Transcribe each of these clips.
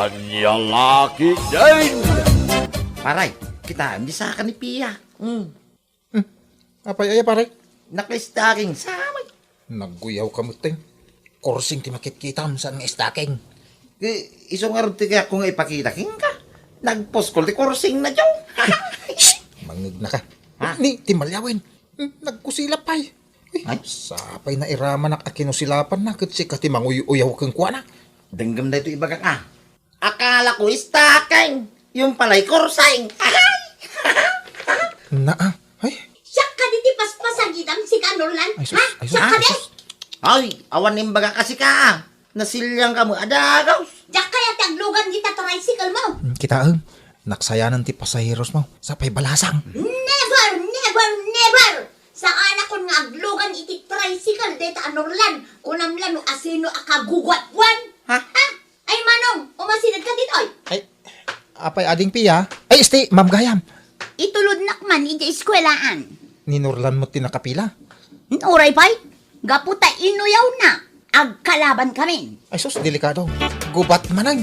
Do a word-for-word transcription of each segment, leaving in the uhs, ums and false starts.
Ania la ketdin? Paray, kitaem ti saka ni Pia. Hmm. Hmm. Apay aya, pare? Naka-stocking sa amin. Naguyawka metten. Kursing ti makitkitam, saan nga stocking? Ti, isu ngarud ti kayatko nga ipakita kenka. Nagpuskol ti kursingna, Joe. Shh! Mangngegnaka. Ha? Ni, ti malyawen. Hmm, nagkusilap pay. Uy, ay? Sapay nairamanak a kinusilapanna ket sika ti manguy-uyaw kenkuana. Denggem daytoy ibagak, ah. Akalako stocking, yung pala'y kursing. Naa, ay. Siak kadi ti paspasagidam, sika, Norlan? Ay, sus, ha? Ay, sus, siak ay, kadi? Sus. Ay, awan imbagak a sika, ah. Nasiliangka met a dagus. Diak kayat ti aglugan dita tricycle mo. Hmm, kitaem, naksayanan ti pasaheros mo. Sapay balasang. Never, never, never! Saanakon nga aglugan iti tricycle dayta a Norlan. Kunam la no asino a kaguguatkuan. Ha? Ha? Ay, Manong, umasidegka ditoy. Ay, apay ading Pia? Ay, isti, Ma'am Gayam. Itulodnak man iti eskuelaan. Ni Norlan met ti nakapila? Uray pay, gapu ta inuyawna, agkalabankamin. Ay sus, delikado. Gubat manen.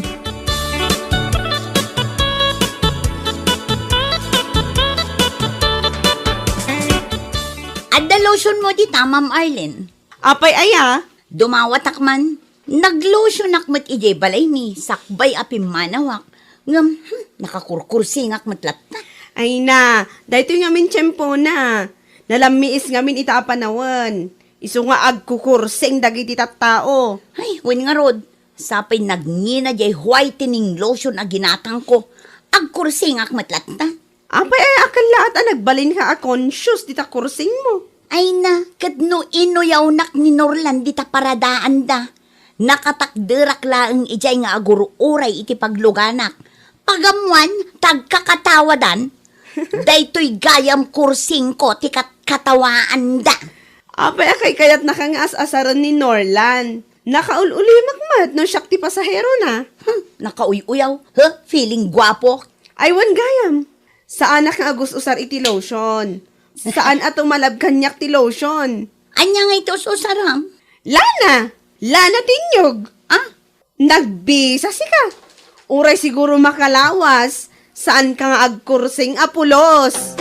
Adda lotion mo dita, Ma'am Arlene? Apay aya? Dumawatak man. Naglotionak met idiay balaymi, sakbay a pimmanawak. Ngem, hmm, nakakurkursingak met latta. Ay na, daytoy ngamin tiempona. Nalammiis ngamin ita a panawen. Isu nga agkukursing dagiti tattao. Ay, wen ngarud, sapay nagngina diay whitening lotion a ginatangko. Agkursingak met latta. Apay aya a kellaat a nagbalinka a conscious dita kursingmo? Ay na, ket no inuyawnak ni Norlan dita paradaanda, nakatakderak laeng idiay nga agur-uray iti pagluganak. Pagammuan, ta agkakatawadan, daytoy gayam kursingko ti kat-, katawaanda. Apay a kaykayatnaka nga as-asaren ni Norlan? Nakaul-ulimek met no siak ti pasaherona. Hmm, nakauy-uyaw. Huh, feeling guapo. Ay, wen gayam. Saanak nga agus-usar iti lotion. Saan a tumalab kaniak ti lotion. Ania nga iti us-usaram? Lana! Lana ti inyog! Ah? Nagbisa sika! Uray siguro makalawas, saanka nga agkursing a pulos.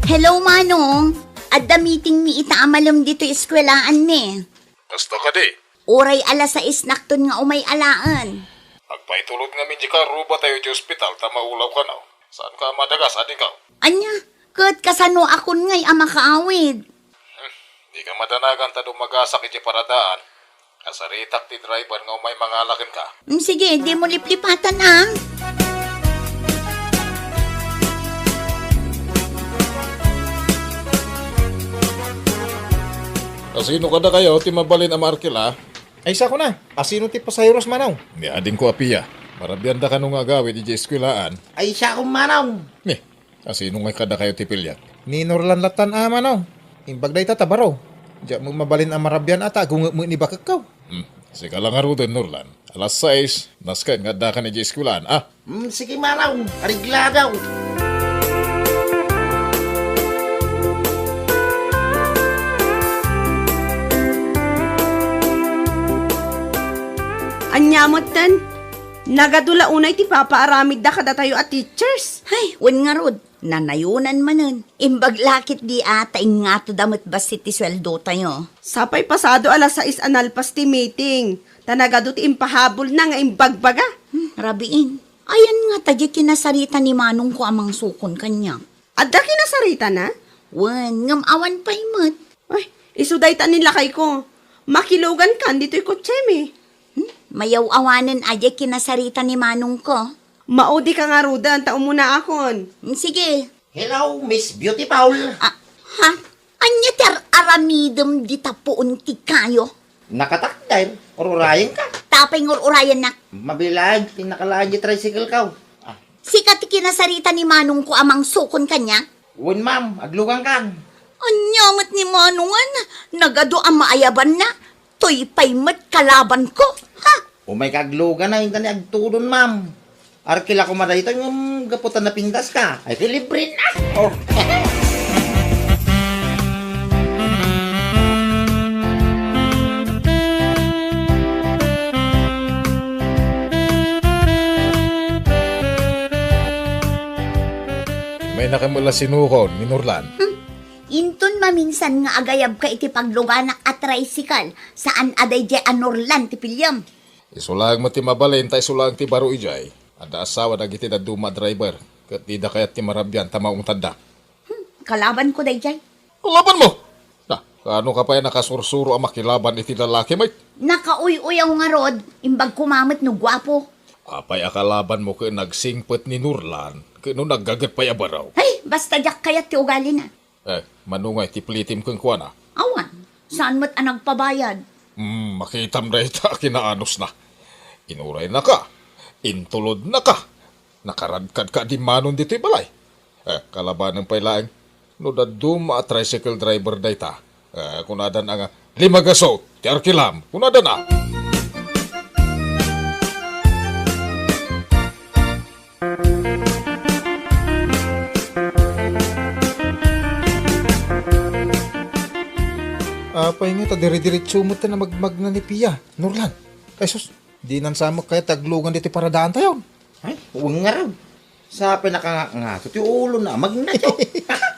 Hello, Manong. Adda meeting mi ita a malem ditoy eskuelaanmi. Kasta kadi? Uray alas sais nakton nga umay alaen. Agpaitulod ngamin dika rubatayo iti ospital ta maulaw kano. Saanka a madagas, adingko? Ania? Ket kasanoakon ngay a makaawid? Hmm, dika madanagan ta dumagasak iti paradaan. Kasaritak ti driver nga umay mangala kenka. Mm, sige, dimo liplipatan, ah. Asino kadakayo ti mabalin a maarkila? Ay, sakuna. Asino ti pasaheros, Manong? Ni adingko a Pia. Marabianda kano nga agawid idiay eskuelaan? Ay, siakon, Manong. Ni, asino ngay kadakayo ti piliak? Ni Norlan lattan a, Manong. Imbag dayta ta baro. Diak met mabalin a marabian a ta agunget met ni bakekko. Hmm. Sika la ngaruden, Norlan. Alas sais, nasken nga addakan idiay eskuelaan, a? Hmm, sige, Manong. Areglado. Ania metten? Nagadu la unay ti papaaramidda kadatayo a teachers. Hay, wen ngarud, nanayonan manen. Imbag la ketdi a ta inngatoda met bassit ti sueldotayo. Sapay pasado alas sais a nalpas ti meeting, ta nagadu ti impahabolna nga imbagbaga. Hmm, rabiin. Ayan ngata diay kinasarita ni manongko a mangsukon kaniak. Adda kinasaritana? Wen, ngem awan pay met. Ay, isu dayta ni lakayko. Makilugankan ditoy kotsemi. Hmm? Mayaw-awanen a diay kinasarita ni manongko. Maudika ngaruden ta umunaakon. Hmm, sige. Hello, Miss Beautiful. Ah, ha? Ania ti ar-aramidem dita puon ti kayo? Nakatakder, ur-urayenka. Tapay nga ur-urayennak. Mabilaag ti nakalaag ti tricycle ko. Ah. Sika ti kinasarita ni manongko a mangsukon kaniak? Wen, ma'am, aglugankan. Ania met ni manongen? Nagadu a maayabanna. Toy pay met kalabanko. Ha? Umayka aglugan a, inta ni agtudon, ma'am. Arkila koma daytoy ngem gapu ta napindaska. Ay, ti libre na. Oh. Ay, nakam-, la sinukon ni Norlan. Hmm. Inton maminsan nga agayabka iti pagluganak a tricycle, saan a daydiay a Norlan ti piliem. Isu laeng met ti mabalin ta isu laeng ti baro idiay. Adda asawa dagiti dadduma a driver, ket dida kayat ti marabian ta maungtadda. Hmm, kalabanko daydiay. Kalabanmo? Na, kaano ka pay a nakasursuro a makilaban iti lalaki met? Nakauy-uyaw ngarud, imbag koma met no guapo. Apay a kalabanmo ket nagsingpet ni Norlan, ket no naggaget pay a baro? Ay, basta diak kayat ti ugalina. Eh, mano ngay ti plitim kenkuana? Awan, saan met a nagpabayad? Hmm, makitam dayta a kinaanusna. Inuraynaka, intulodnaka, nakaradkadka a dimmanon ditoy balay. Eh, kalabanen pay laeng, no dadduma a tricycle driver dayta, eh, kunadan a nga, "Limagaso ti arkilam," kunadan a. Apay nga ta dire-diretso met na magmagna ni Pia, Norlan. Ay sus, dinan sa met kayat ti aglugan ditoy paradaantayo. Ay, wen ngarud. Sa pinakanganga to ti ulona, magna to.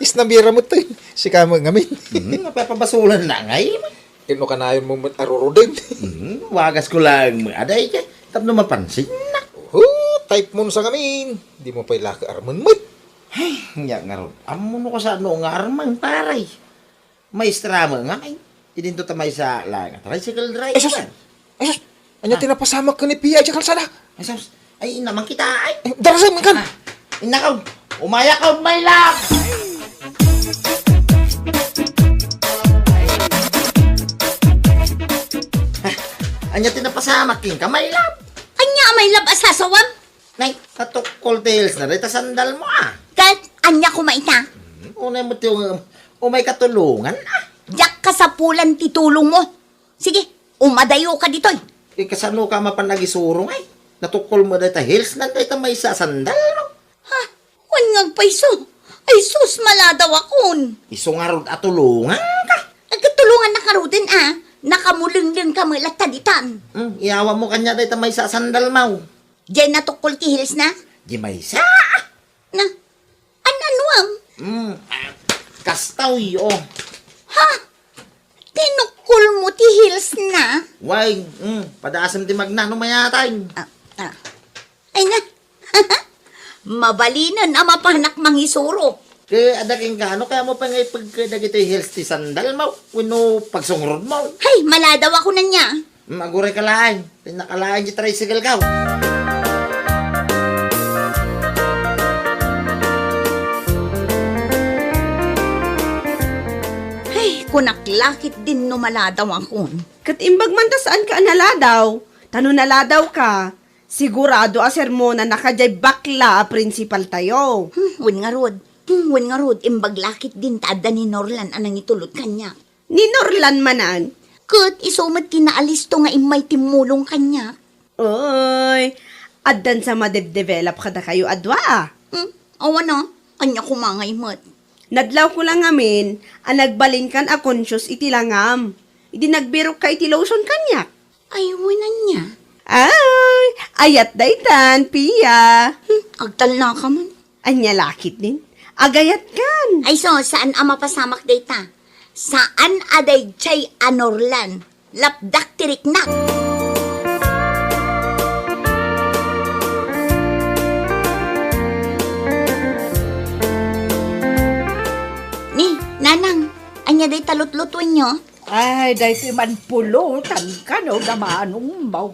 Isnabira met to, eh. Sika met ngamin. Hmm, napapabasulanna ngay. Inno kanayonmo met a ruruden. Hmm, wagasko laeng met. Aday, kay, tapno mapansinna. Oh, type mo sa ngamin. Dimo pay la ka armen met. Ay, nya ngarud. Ammono kasano nga armen, paray. Maestra met ngamin. Idinto ta maysa laeng a tricycle driver. Ay, sus! Ay, sus! Anya ti napasamak ken ni Pia idiay kalsada? Ay, sus! Ay, inna man kita, ay! Eh, darasem kan! Ah, inna ka! Umaya ka, my love! Ah, anya ti napasamak kenka, my love? Anya, my love, a sasawam? Nay, natukkol ti heels na dayta sandal mo, ah. Ket anya koma ita? Hmm, unay mo ti um-, umay katulongan, ah. Diak kasapulan ti tulong mo. Sige, umadayo ka ditoy. Eh, kasano ka mapan agisuro, ay? Natukkol mo dayta heels na dayta maysa a sandal mo. Ha? Wen nga agpayso. Ay sus, maladaw akon. Isu ngarud a tulongan ka. Agtulongan na karuden, ah. Nakamulengleng ka met latta ditan. Hmm, iyawa mo kanya dayta maysa a sandal mo. Diay natukkol ti heels na? Di maysa. Na, an-anuam? Mm, ah, kastoy, oh. Ha? Tinukkol mo ti heels na? Way, mm, padasem ti magna no mayatay. Ah, ah. Ay na. Mabalinen a mapanak mangisuro. Ket adda kenka, no kayatmo pay nga ipegka dagitoy heels ti sandal mo, wenno pagsungrod mo? Hay, maladaw ako nanya. Mm, aguray ka laeng. Tinna ka laeng ti tricycle ko. Ay, kunak la ketdin no maladaw akon. Ket imbag man ta saan ka a naladaw. Ta no naladaw ka, sigurado a sermonanna ka diay bakla a prinsipal tayo. Hmm, wen ngarud. Hmm, wen ngarud, imbag la ketdin ta adda ni Norlan a nangitulod kaniak. Ni Norlan manen? Ket isu met ti naalisto nga immay timmulong kaniak. Oy, addan sa madebdevelop kadakayo a dua, ah. Hmm, awan a, ania koma ngay met. Nadlawko la ngamin a nagbalinkan a conscious iti langam. Idi nagbirokka iti lotion kaniak. Ay, wen ania? Ay, ayat daytan, Pia. Hmm, agtalnaka man. Ania la ketdin? Agayatkan. Ay, so, saan a mapasamak dayta? Saan a daydiay a Norlan? Lapdak ti riknak. Ni, Nanang, ania dayta lutlutuenyo? Ay, daytoy man pulutan kano da manong mo.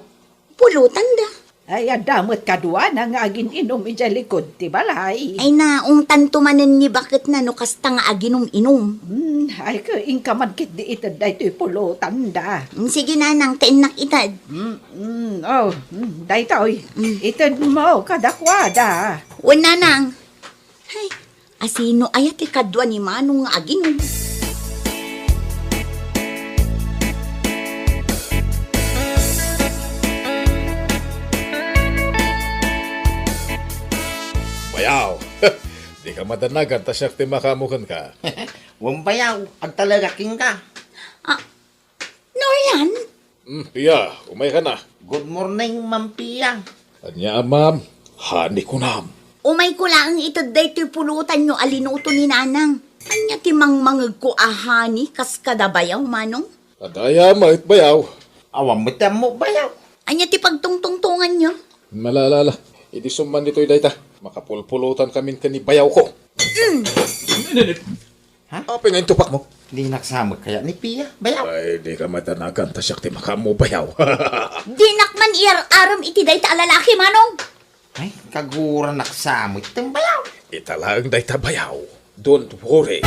Pulotanda. Ay, adda met kaduana nga agin-inum idiay likud ti balay. Ay, naungtanto manen ni baketna no kasta nga aginum-inum. Hmm, ay, ket inka man ketdi ited daytoy pulotanda. Hmm, sige, Nanang, ta innak ited. Hmm, hmm, oh, hmm, daytoy. Hmm. Ited mo kadakuada. Wen, Nanang. Ay, asino aya ti kadua ni Manong nga aginum? Bayaw! Dika madanagan ta siak ti makaammo kenka. Wen bayaw, agtalekak kenka. Ah, Norlan? Hmm, Pia, umayka na. Good morning, Ma'am Pia. Ania, ma'am? Hani kunam. Umayko laeng ited daytoy pulotanyo a linuto ni Nanang. Ania ti mangmangegko a honey kas kada bayaw, Manong? Adda aya met bayaw? Awan met ti ammok bayaw. Ania ti pagtungtungtonganyo? Ala, ala, ala. Idi summan ditoy dayta, makapulpulotan kamin ken ni bayawko. Ha? Apay nga intupakmo? Dinak sa met kayat ni Pia, bayaw. Ay, dika matanagan ta siak ti makaammo bayaw. Dinak man iyar-arem iti dayta a lalaki, Manong. Ay, kaguranak sa met ti bayaw. Ita laeng dayta bayaw. Don't worry.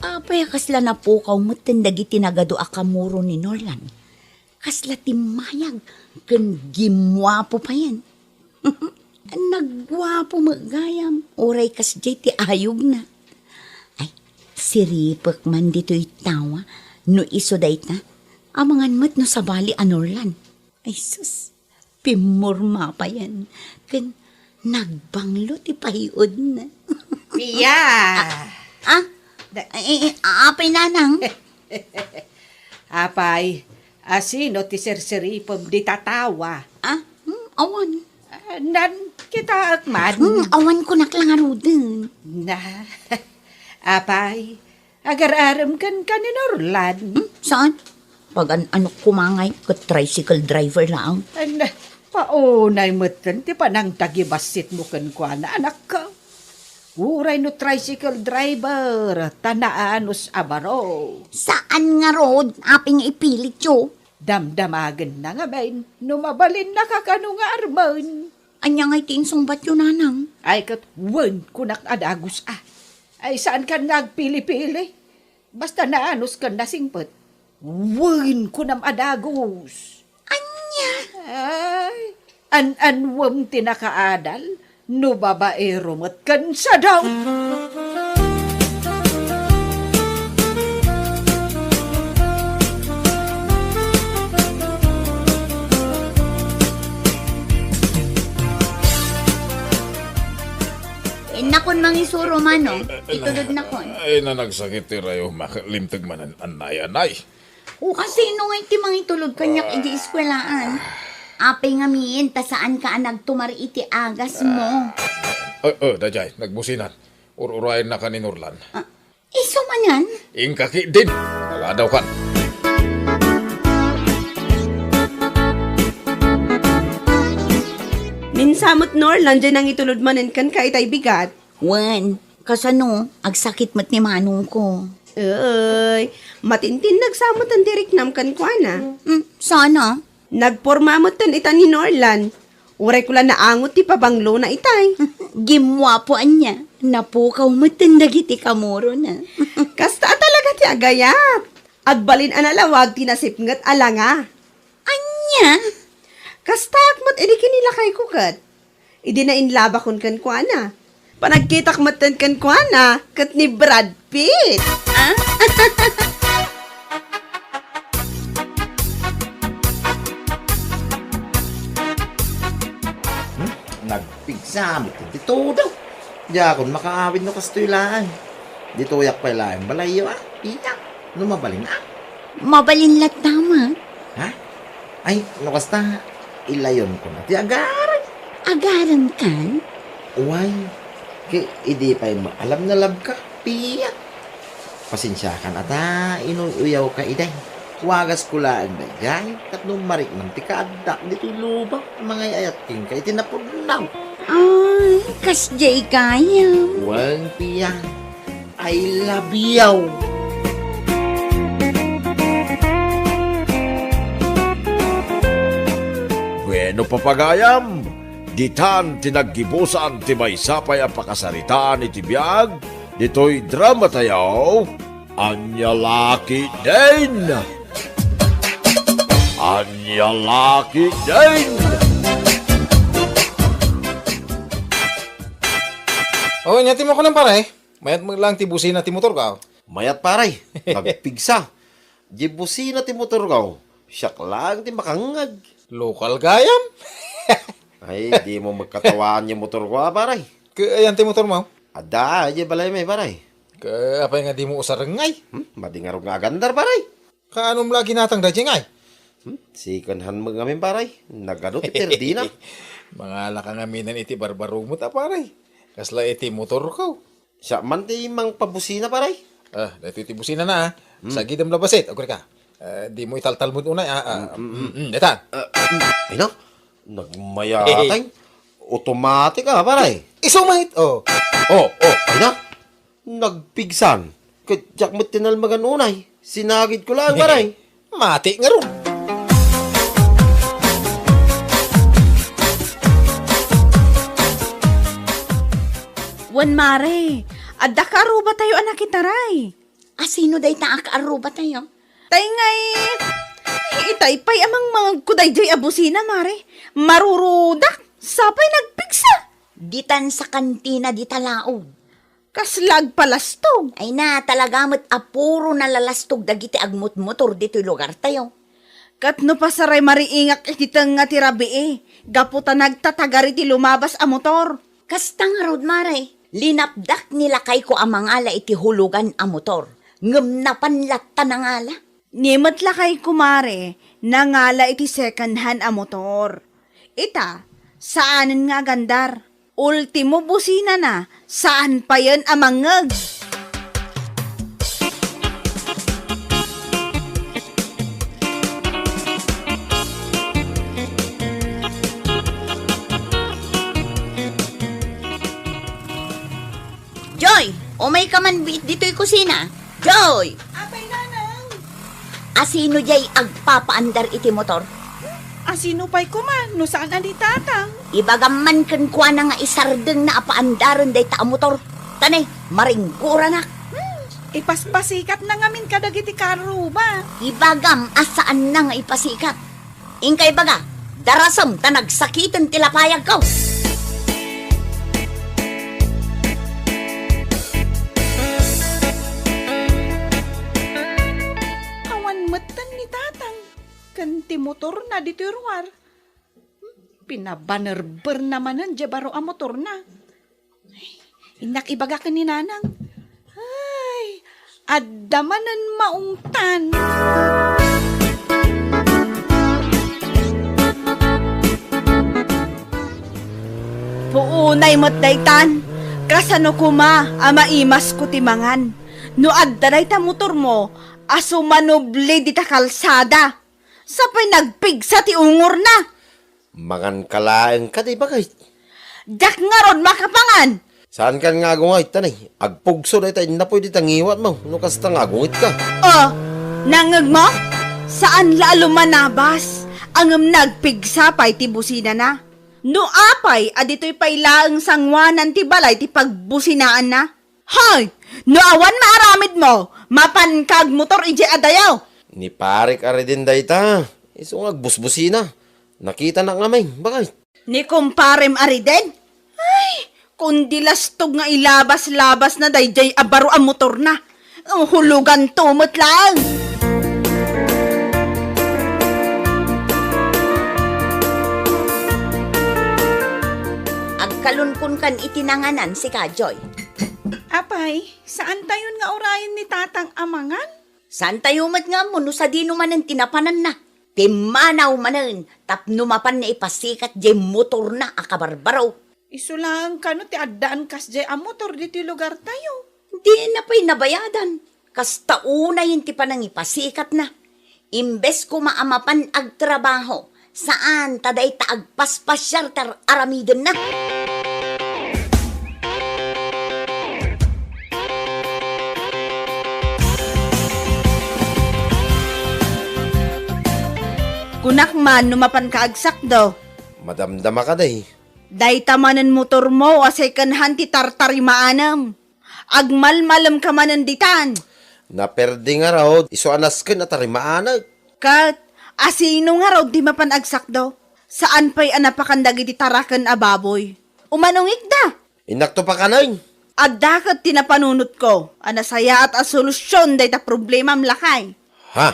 Apay a kasla napukaw metten dagiti nagadu a kamuro ni Norlan? Kasla timmayag ken gimmuapo payen. Nagguapo met gayam, uray kasdiay ti ayogna. Ay, siripek man ditoy tawa no isu dayta. Amangan met no sabali a Norlan. Ay sus, pimmurma payen ken nagbanglo ti payuodna. Pia! Ah? Da- Ay, ay, ay, apay, Nanang? Apay, asino ti sirsiripem dita tawa? Ah? Hmm, awan. Ah, nan, kitaek man. Hmm, awan kunak la ngaruden. Na, apay, agar-arem kenka ni Norlan? Hmm, saan? Pagan-anok koma ngay, ket tricycle driver laeng. An, paunay metten ti panangtagibassitmo kenkuana, anakko. Uray no tricycle driver, ta naanus a baro. Saan ngarud, apay nga ipilityo? Damdamagenna ngamin no mabalinnaka kano nga armen. Ania ngay ti insungbatyo, Nanang? Ay, ket wen, kunak a dagus, a. Ay, saankan nga agpili-pili. Basta naanus ken nasingpet, wen, kunam a dagus. Ania? Ay, an-anwem ti nakaadal, no babaero met ken sadaw. Innakon mangisuro, Manong. Itulodnakon. Ay, nanagsakit ti rayo, mak-, limteg manen, anay, anay. Oh. Kasino ngay ti mangitulod kaniak idi eskuelaan? Apay ngamin, ta saanka a nagtumar iti agasmo? Ah, oh, oh, daydiay, nagbusinan. Ur-urayennaka ni Norlan. Ah, isu manen? Inka ketdin. Maladawkan. Minsan met, Norlan, diay nangitulod manen kenka itay bigat. Wen, kasano, agsakit met ni manongko. Ay, matintinnag sa metten ti riknam kenkuana. Hmm, sana. Nagporma metten ita ni Norlan. Uray ko la naangot ti pabanglona itay. Gimmuapo ania, napukaw metten dagiti kamurona. Kasta a talaga ti agayat. Agbalin a nalawag ti nasipnget a langa. Ania? Kastaak met idi kinilakayko ket. Idi nainlabakon kenkuana. Panagkitak metten kenkuana ket ni Brad Pitt. Ah? Hmm? Nagpigsa met ti todo. Diakon makaawid no kastoy laeng. Ditoyak pay laeng balayyo, a. Iyak. No mabalin, a? Mabalin latta met. Ha? Ay, no kasta, ilayonko na ti agarem. Agaremkan? Uway, ket idi pay maalam nga labka, Pia. Pasensiakan a ta inuy-uyawka iday. Wagasko laeng daydiay, tapno mariknam ti kaaddak ditoy lubak, mangay-ayat kenka iti napudno. Ay, kasdiay gayam. Wen, Pia. I love you. Bueno, papagayam, ditan ti naggibusan ti maysa pay a pakasaritaan iti biag ditoy dramatayo, Ania La Ketdin. Ania La Ketdin. Oh, ania ti makunem, pare? Mayat met laeng ti busina ti motorko, a. Mayat, pare. Nagpigsa. Di busina ti motorko, siak laeng ti makangngeg. Lokal gayam? Ay, dimo met katawaan ti motorko, a, pare. Ket ayan ti motormo? Adda, di balay met, pare. Ket apay nga dimo usarengngay? Hmm? Madi ngarud nga agandar, pare. Kaanum la ginatang daydiay ngay? Hmm? Second hand met ngamin, pare. Nagadu ti perdina. Mangalaka ngamin iti barbarumot a, pare. Kasla iti motorko. Siak man ti mangpabusina, pare. Ah, daytoy ti businana, ah. Hmm. Sagidem la bassit, agkurika. Eh, dimo italtalmod unay, ah, ah. Mm, mm, mm. Mm, mm, dayta. Ah, mm. Ay na, nagmayatay. Automatic, ah, pare. Isu met, oh. Oh, oh, ay na. Nagpigsan. Ket diak met tinalmagan unay. Sinagidko laeng, pare. Mati ngarud. Wen, mare, adda kaarrubatayo a nakitaray. Asino dayta a kaarrubatayo? Tay ngay, itay pay a mangmangegko daydiay a busina, mare. Marurudak, sapay nagpigsa. Ditan sa kantina dita laog. Kasla agpalastog. Ay na, talaga met a puro nalalastog dagiti agmotmotor ditoy lugartayo. Ket no pasaray mariingak iti tengnga ti rabii, gapu ta nagtatagari ti lumabas a motor. Kasta ngarud, mare, linapdak ni lakayko a mangala iti hulugan a motor, ngem napan latta nangala. Ni met lakayko, mare, nangala iti second hand a motor. Ita, saanen nga agandar. Ultimo businana, saan payen a mangngeg. Joy, umayka man biit ditoy kusina. Joy! Apay, Nanang? Asino jay agpapaandar iti motor? Asino pay koma no saan a ni Tatang? Ibagam man kenkuana nga isardengna a paandaren dayta a motor. Ta ne, maringgoranak. Hmm, ipaspasikatna ngamin kadagiti kaarruba. Ibagam a saanna nga ipasikat. Inka ibaga, darasem ta nagsakiten ti lapayagko. Awan metten ni Tatang ken ti motorna ditoy ruar. Pinabanerberna manen diay baro a motorna. Innak ibaga ken ni Nanang. Ay, adda manen maungtan. Puonay met daytan. Kasano koma a maimasko ti mangan? No adda dayta motormo a sumanubli dita kalsada, sapay nagpigsa ti ungorna. Manganka laeng kadi, baket? Diak ngarud makapangan! Saankan nga agungayt, ta ne, agpugso dayta innapuy dita ngiwatmo, no kasta nga agungitka. Oh, nangngegmo? Saan la a lumanabas, ngem nagpigsa pay ti businana. No apay a ditoy pay laeng sanguanan ti balay ti pagbusinaanna? Hay! No awan maaramidmo, mapanka agmotor idiay adayo! Ni parek ariden dayta, isu nga agbusbusina. Nakitanak ngamin, baket? Ni kumparem ariden? Ay, kundi lastog nga ilabas-labasna daydiay a baro a motorna. Huluganto met laeng. Agkalunkunkan iti nanganan, sika, Joy. Apay, saantayon nga urayen ni Tatang a mangan? Saantayo met nga ammo no sadino manen ti napananna. Pimmanaw manen tapno mapanna ipasikat diay motorna a kabarbaro. Isu laeng kano ti addaan kasdiay a motor ditoy lugartayo. Dina pay nabayadan. Kasta unayen ti panangipasikatna. Imbes koma a mapan agtrabaho, saan ta dayta agpaspasiar ti ar-aramidenna. Kunak man no mapanka agsakdo. Madamdama kadi. Dayta manen motormo a second hand ti tartarimaanem. Agmalmalemka manen ditan. Naperdi ngarud, isu a nasken a tarimaanek. Ket, asino ngarud ti mapan agsakdo? Saan pay a napakan dagiti taraken a baboy. Umanungikda. Innakto pakanen. Adda ket ti napanunotko a nasayaat a solusion dayta problemam, lakay. Ha?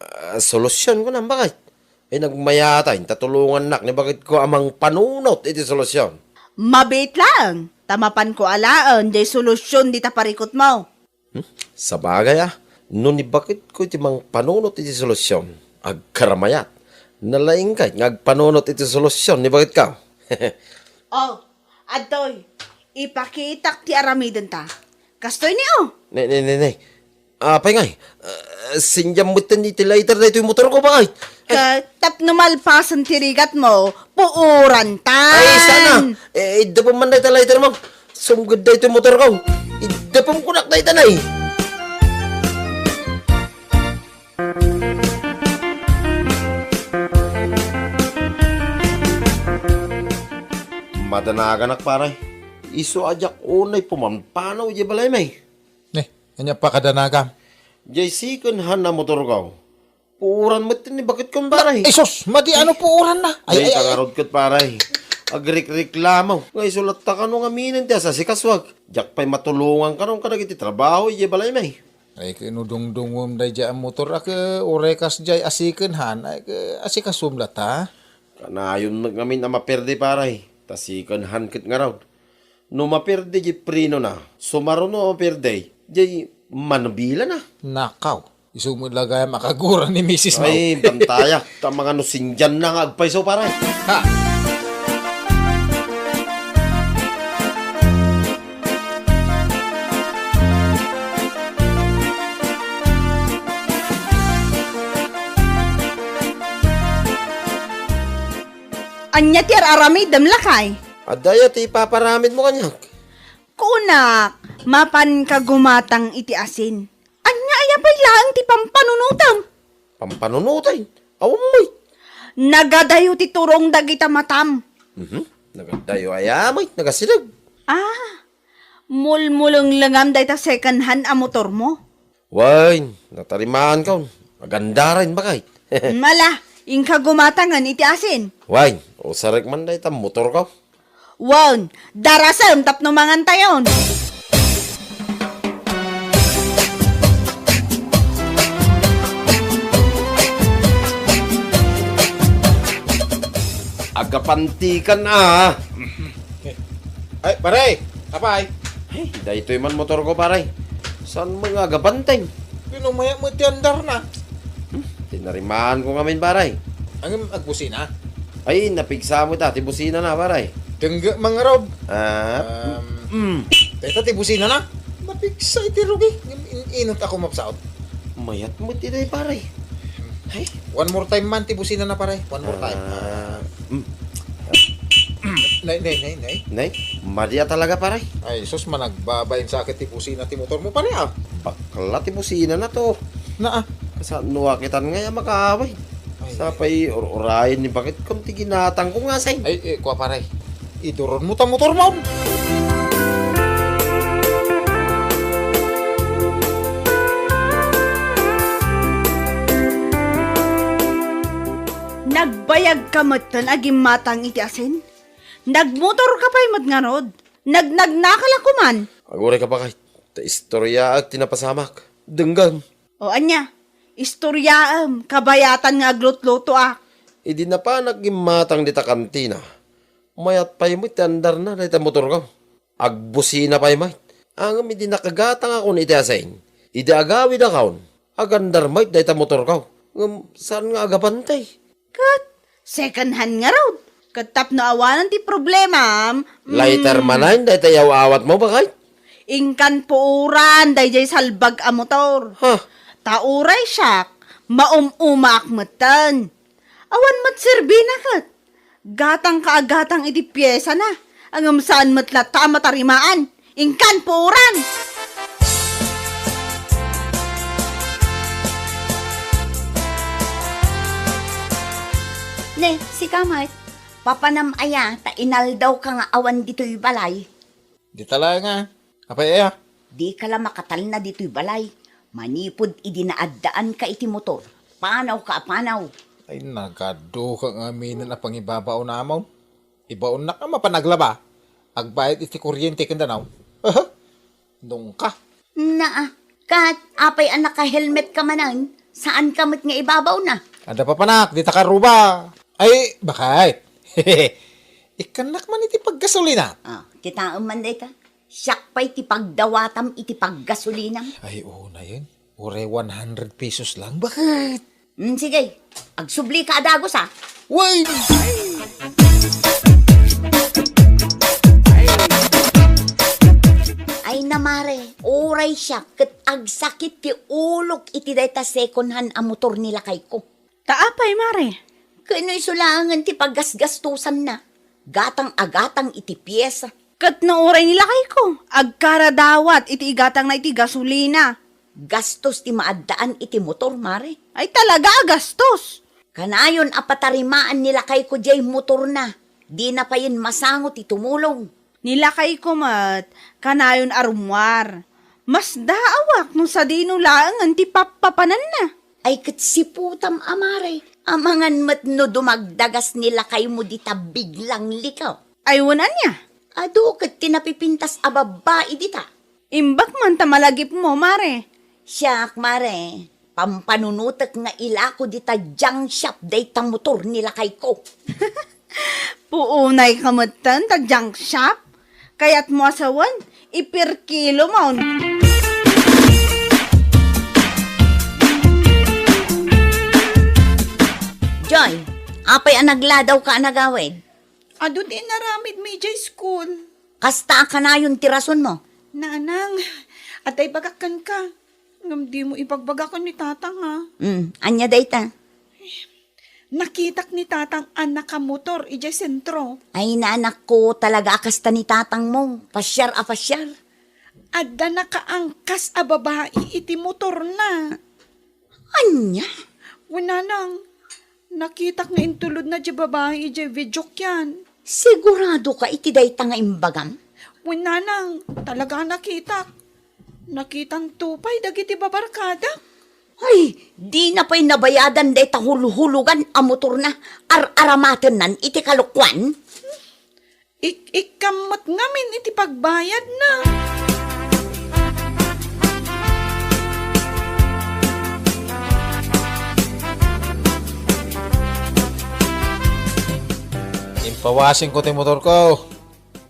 Ah, solusion, kunam, baket? Ay, nagmayatay, ta tulongannak ni baketko a mangpanunot iti solusion. Mabiit laeng, ta mapanko alaen jay solusion dita parikutmo. Hmm? Sabagay, ah. No ni baketko iti mangpanunot iti solusion, agkaramayat. Nalaingkay nga agpanunot iti solusion ni baketko. Oh, adtoy, ipakitak ti aramidenta. Kastoy ni, oh. Ne, ne, ne, ne. Apay ngay? Ah, sindiam metten iti lighter daytoy motorko, bakay. Ket tapno malpasen ti rigatmo, puorantan. Ay, sana. Eh, iddepem man dayta lighter mo. Sumged daytoy motorko. Iddepem kunak dayta, nay. Madanaganak, pare. Isu a diak unay pumanpanaw idiay balaymi. Ne, ania pakadanagam? Jay second hand a motorko. Puoran met ni baketko, pare. Ay, sus, madi ano puoran na? Ay, ay, ay, ay. Ngarud ket, pare. Agrikreklamo. Nga isu latta kano ngamin ti asasikasoak. Diak pay matulongan kano kadagiti trabaho idiay balaymi. Ay, ket no dungdungom daydiay a motor a ket uray kasdiay a second hand, ay, ket asikasom latta. Kanayon met ngamin a maperde, pare. Ta second hand ket ngarud. No maperde diay prenona, sumaruno a maperde, diay manubilana. Nakaw, isu met la gayam a kagura ni misis mo. Ay, bantaya, ta mangano sindianna nga agpayso, pare. Ha! Ania ti ar-aramidem, lakay? Adda aya ti ipaparamidmo kaniak? Kunak, mapanka gumatang iti asin. Ania aya pay laeng ti pampanunotem? Pampanunotem? Awan met. Nagadayo ti turong dagita matam. Mhm. Nagadayo aya met, nagasideg. Ah, mulmulenglengam dayta second hand a motormo. Wen, natarimaanko. Agandaren, bakay. Ala, inka gumatangen iti asin. Wen, usarek man dayta motorko. Wen, darasem tapno mangantayon. Agapantikan, a. Ay, pare! Apay? Ay, daytoy man motorko, pare. Saan mo nga agabanteng? Pinumaya mo ti andarna. Hmm, tinarimaanko ngamin, pare. Ngem agbusina? Ay, napigsa mo ita, ti businana, pare. Dengge, mangarod. Ah, Um, mm. Dayta ti businana. Napigsa iti rugi. Ngem in-inot ako mapsaot. Mayat mo ti day, pare. Ay. One more time man ti businana, pare. One more time. Ah, mm. Nay, nay, nay, nay. Nay, madi a talaga, pare. Ay, sus, managbabain sa akin ti busina ti motor mo, pare, ah. Bakla ti businana to. Naa. Kasano a kitan nga ya makaaway? Ay. Sapay ur-urayen ni baketko ti ginatangko nga, say. Ay, eh, kua, pare. Iduron mo ta motor mo. Nagbayag ka metten a gimmatang iti asin? Nagmotor ka pay met ngarud? Nagnagnaka la koman? Aguray ka, bakay. Ta istoryaak ti napasamak. Denggem. O ania? Istoryaem, kabayatan nga aglutlutoak. Idi napanak gimmatang dita kantina, mayat pay met ti andarna dayta motorko. Agbusina pay met. Ngem idi nakagatangakon iti asin, idi agawidakon, agandar met dayta motorko. Ngem saan nga agabantay. Ket second hand ngarud. Ket tapno awanen ti problemam, mm. Lighter manen dayta yaw-awatmo, bakay? Inkan puoran daydiay salbag a motor. Ha? Ta uray siak, maum-umaak metten. Awan met serbina ket. Gatang ka a gatang iti piesana, ngem saan met latta a matarimaan. Inkan puoran! Ne, sika met, papanam aya ta inaldawka nga awan ditoy balay? Dita laeng a. Apay aya? Dika la makatalna ditoy balay. Manipud idi naaddaanka iti motor, panawka a panaw. Ay, nagaduka nga aminen a pangibabaon amon. Ibaonnak a mapan aglaba. Agbayad iti kuryente ken danaw. Aha. Nungka. Naa, kat apay a naka-helmet ka manen, saan ka met nga ibabawna? Adda papanak, dita karuba. Ay, bakay. Ikkannak man iti paggasolina. Ah, kitaem man dayta. Siak pay ti pagdawatam iti paggasolinam. Ay, unayen. Uray one hundred pesos lang, bakit? Mm, sige, agsubli ka a dagus, ah. Wait! Ay na, mare, uray siak ket agsakit ti ulok iti dayta second hand a motor ni lakayko. Ta apay, mare? Ken no isu laengen ti paggasgastosanna, gatang a gatang iti piesa. Ket no uray ni lakayko, agkaradawat iti igatangna iti gasolina. Gastos ti maaddaan iti motor, mare. Ay, talaga a gastos! Kanayon a patarimaan ni lakayko diay motorna. Dina payen masango ti tumulong. Ni lakayko met, kanayon a rummuar. Masdaawak no sadino laengen ti pappapananna. Ay, ket siputam a mare, amangan met no dumagdagas ni lakaymo dita biglang likaw. Ay, wen ania? Adu ket ti napipintas a babbai dita. Imbag man ta malagipmo, mare. Siak, mare, pampanunotek nga ilako dita junk shop dayta motor ni lakayko. Puunay ka metten ta junk shop? Kayatmo a sawen, ipirkilomon. Joy, apay a nagladaw ka a nagawid? Adu ti inaramidmi idiay school. Kasta a kanayon ti rasonmo? Nanang, adda ibagak kenka. Ngem dimo ibagbaga ken ni Tatang, a. Mm, ania dayta? Nakitak ni Tatang a nakamotor idiay sentro. Ay, nanakko, talaga a kasta ni Tatangmo. Pasiar a pasiar. Adda nakaangkas a babai iti motorna. Ania? Wen, nanang, nakitak nga intulodna diay babai idiay videokean. Sigurado ka iti dayta nga imbagam? Wen, nanang, talaga a nakitak. Nakitanto pay dagiti babarkadak. Ay, dina pay nabayadan dayta hulhulogan a motorna, ar-aramatennan iti kalokuan? Ik-ikkam met ngamin iti pagbayadna. Impawasingko ti motorko.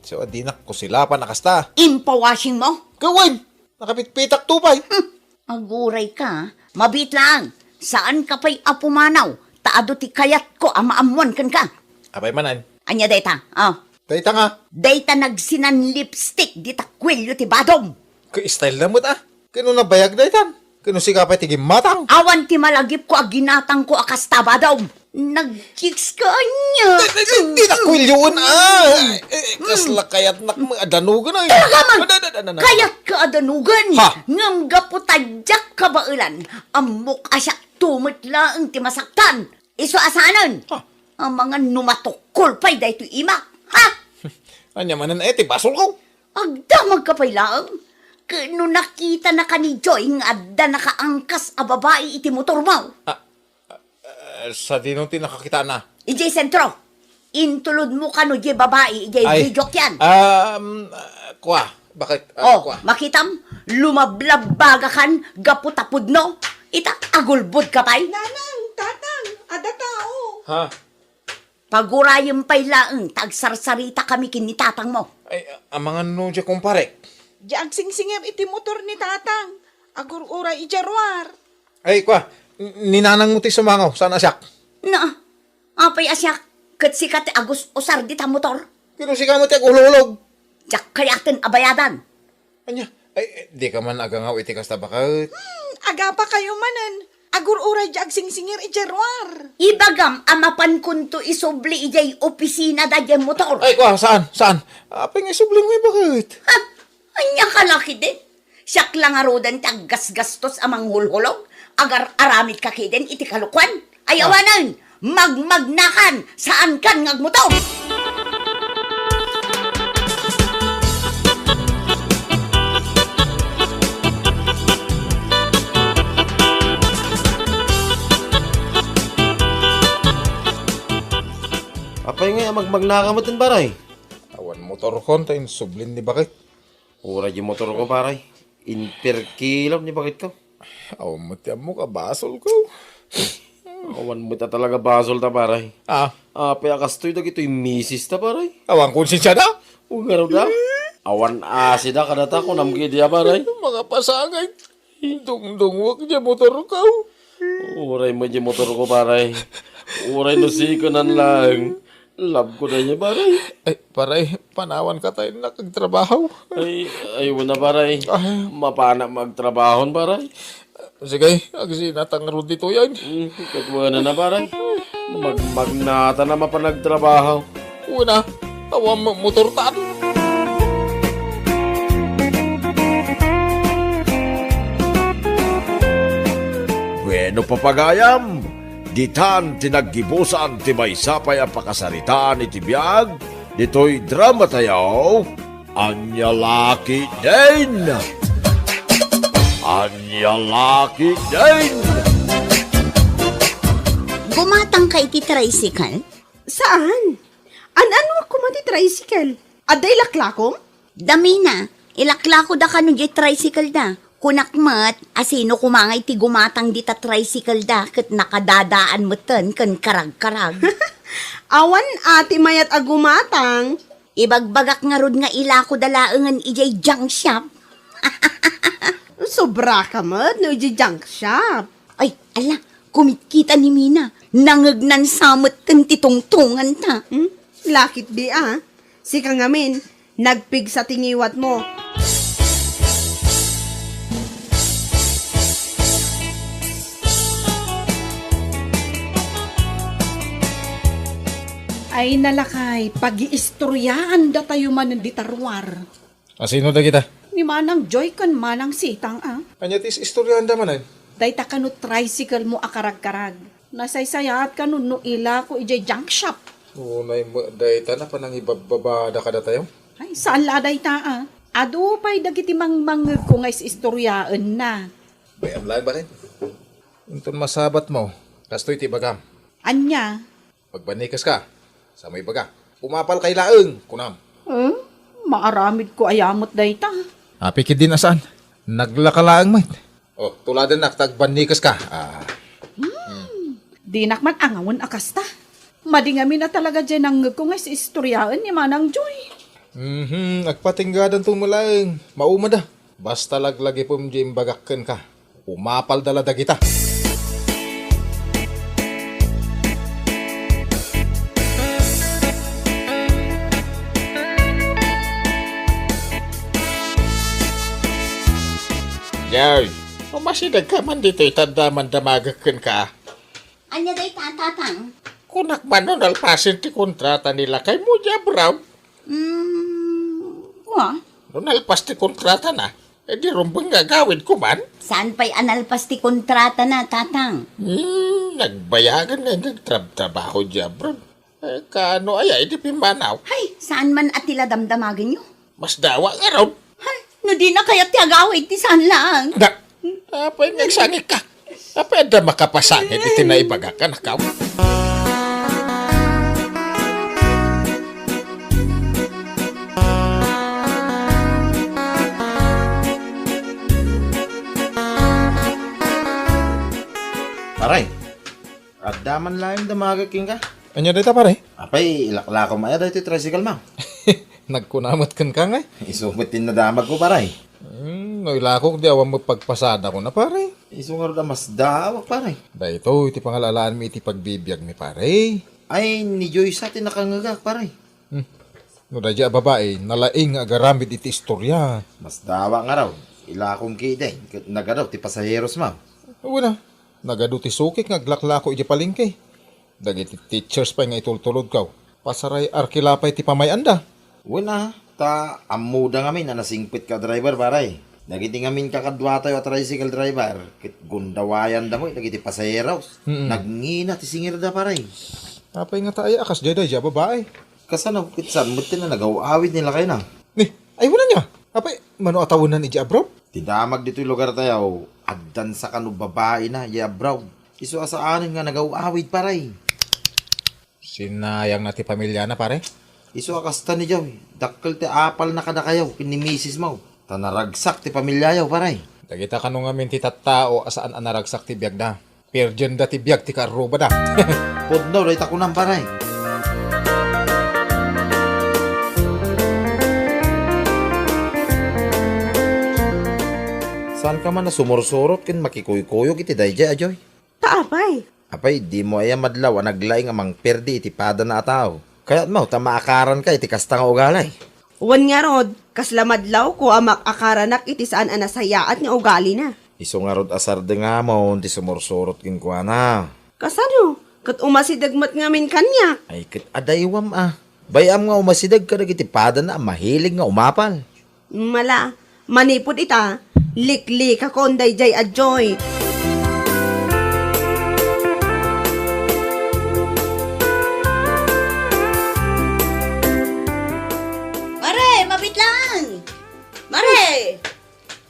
So, dinak kusilapan a kasta. Impawasingmo? Kawen! Nakapitpitakto pay. Hmm. Aguray ka, mabiit laeng. Saan ka pay a pumanaw, ta adu ti kayatko a maammuan kenka. Apay manen? Ania dayta? Ah. Dayta nga. Dayta nagsinan lipstick dita kuelio ti badom. Ka-style na met, ah. Kano nabayag daytan? Kano sika pay ti gimmatang? Awan ti malagipko a ginatangko a kasta, badom. Nag-chicks ka ania? Di, di, di, di na kuelioen, ah. Eh, eh, kasla kayatnak mo, adanugan, ay. Talaga man! Ada, ada, ada, ada, ada. Kayatka adanugan. Ha? Ngem gapu ta diak kabaelan, ammok a siak to met laeng ti masaktan. Isu a saanen. Ha? Amangan no matukkol pay daytoy imak. Ha? Ania manen, eh, ti basolko? Agdamagka pay laeng. Ket no nakitanaka ni Joy nga adda nakaangkas a babai iti motormo. Ah, Eh, sadino ti nakakitana? Idiay sentro. Intulodmo kano diay babai idiay videokean. Um, ah, kua, bakit? Ah, oh, kua. Makitam, lumablabbagakan gapu ta pudno. Ita, agulbodka pay. Nanang, tatang, adda tao. Ha? Pagurayem pay laeng ta agsarsaritakami ken ni tatangmo. Ay, amangan no diay kumparek. Diay agsingsingir iti motor ni tatang. Agur-uray idiay ruar. Ay, kua, n-, ni nanangmo ti sumangaw, saan a siak? Na, apay a siak, ket sika ti agus-usar dita motor? Kano sika met ti agulolog? Diak kayaten a bayadan. Ania? Ay, eh, dika man agangaw iti kasta, baket. Hmm, agapakayo manen. Agur-uray diay agsingsingir idiay ruar. Ibagam a mapankonto isubli idiay opisina daydiay motor. Ay, kua, saan? Saan? Apay nga isubli mo, baket? Ha? Ania ka la ketdin? Siak la ngaruden ti aggasgastos a manghulhulog, agar-aramid ka ketdin iti kalokuan. Ay, ah, awanen, magmagnakan, saankan nga agmotor. Apay nga, magmagnaka met, baray? Awan motorkon ta insublin ni baket. Uray diay motorko, paray. Inperkilom ni baketko. Awan met ti ammok a basolko. Awan met a talaga basolta, paray. Ah. Apay a kastoy dagitoy misista, paray? Awan konsensiada? O, ngarud a. Awan asida kadata, kunam ketdi a, paray. Makapasagay. Dungdungwak diay motorko. Uray met diay motorko, pare. Uray no sikonan laeng. Love ko dayta, pare. Ay, pare, panawanka ta innak agtrabaho. Ay, ay, wen a, pare. Ay. Mapanak agtrabaho, pare. Sige, agsinata ngarud ditoy, ay. Hmm, ket wen a, pare. Mag-, magnata a mapan agtrabaho. Wen a, awan mo-, motortan. Bueno, papagayam, ditan ti naggibusan ti maysa pay a pakasaritaan iti biag ditoy dramatayo. Ania la ketdin? Ania la ketdin? Gumatangka iti tricycle? Saan? An-anuak koma ti tricycle? Adda ilaklakom? Damina, ilaklakoda kano diay tricycle da. Kunak met, asino koma ngay ti gumatang dita tricycle da ket nakadadaan metten ken karagkarag. Awan a ti mayat a gumatang. Ibagbagak ngarud nga ilakoda laengen idiay junk shop. Sobraka met no idiay junk shop. Ay, ala, kumitkita ni Mina. Nangegnan sa metten ti tungtunganta. Hmm? Lakit di a. Sika ngamin, nagpigsa ti ngiwatmo. Ay, nalakay, pagiistoryaanda tayo manen dita ruar. Asino dagita? Ni Manang Joy ken Manang Sitang, a. Ania ti is-istoryaanda manen? Dayta kano tricycle mo a karagkarag. Nasaysayaat kano no ilako idiay junk shop. Unay met dayta napan nangibabbabada kadatayo? Ay, saan la a dayta, a. Adu pay dagiti mangmangngegko nga is-istoryaenna. Bay-am laeng, pare. Inton masabatmo, kastoy ti ibagam. Ania? Magbannikeska. Sa mo ibaga, "Umapalkay laeng," kunam. Hmm? Maaramidko aya met dayta. Apay ketdin a saan. Naglaka laeng met. O, tuladennak ta agbannikeska. A. Hmm. Dinak man angawen a kasta. Madi ngamin a talaga diay nangngegko nga is-istoryaen ni Manang Joy. Mhm, agpatinggadanto met laeng. Maumada. Basta laglagipem diay imbagak kenka. Umapalda la dagita. Joy, umasidegka man ditoy ta adda mandamagek kenka. Ania dayta, Tatang? Kunak man no nalpasen ti kontrata ni lakaymo diay abroad? Mm, wa. No nalpas ti kontratana, idi rumbeng nga agawidko man. Saan pay a nalpas ti kontratana, Tatang? Hmm, nagbayagan nga nagtrab-trabaho diay abroad. Eh, kaano aya idi pimmanaw? Hay, saan man a ti la damdamagenyo? Masdawa ngarud. Hay, no dina kayat ti agawid ti saan laeng. Da, apay nga agsangikka? Apay adda makapasangit iti naibagak, anakko? Pare, adda man laeng damagek kenka. Ania dayta, pare? Apay, ilaklakom aya daytoy tricycle mo? Nagkuna met kenka ngay? Isu met ti nadamagko, pare. Hmm, no ilakok di awan met pagpasadakon a, pare. Isu ngarud a masdaawak, pare. Daytoy ti pangal-alaanmi iti pagbibiagmi, pare. Ay, ni Joyce ti nakangngegak, pare. Hmm. No daydiay a babai, nalaing nga agaramid iti istoria. Masdaawak ngarud. Ilakom ketdin, ket nagadu ti pasaheros mo. Wen a. Nagadu ti sukik nga aglaklako idiay palengke. Dagiti teachers pay nga itultulodko, pasaray arkila pay ti pamay-anda. Wen a, ta ammoda ngamin a nasingpetka a driver, pare. Dagiti ngamin kakaduatayo a tricycle driver, ket gundawayanda met dagiti pasaheros. Mm-mm. Nagngina ti singirda, pare. Apay ngata aya a kasdiay daydiay a babai? Kasano, ket saan met ti nagaw-awid ni lakayna? Ni, ay, wen ania? Apay, mano a tawenan idiay abroad? Ti damag ditoy lugartayo, addan sa kano babaina idiay abroad. Isu a saanen nga nagaw-awid, pare. Sinayangna ti pamiliana, pare. Isu a kasta ni Joy, dakkel ti apalna kadakayo ken ni misis mo. Ta naragsak ti pamiliayo, pare. Dagita kano ngamin ti tattao a saan a naragsak ti biagda. Perdienda ti biag ti kaarrubada. Pudno dayta kunam, pare. Saanka man a sumursurot ken makikuykuyog iti daydiay a Joy? Ta apay? Apay, dimo aya madlaw a naglaing a mangperdi iti padana a tao? Kayatmo ta maakaranka iti kasta nga ugali? Wen ngarud, kasla madlawko a maakaranak iti saan a nasayaat nga ugalina. Isu ngarud a sardengam ti sumursurot kenkuana. Kasano? Ket umasideg met ngamin kaniak. Ay, ket adaywam a. Bay-am nga umasideg kadagiti padana a mahilig nga umapal. Mala, manipud ita, liklikakon daydiay a Joy. Mare, mabitlang! Mare!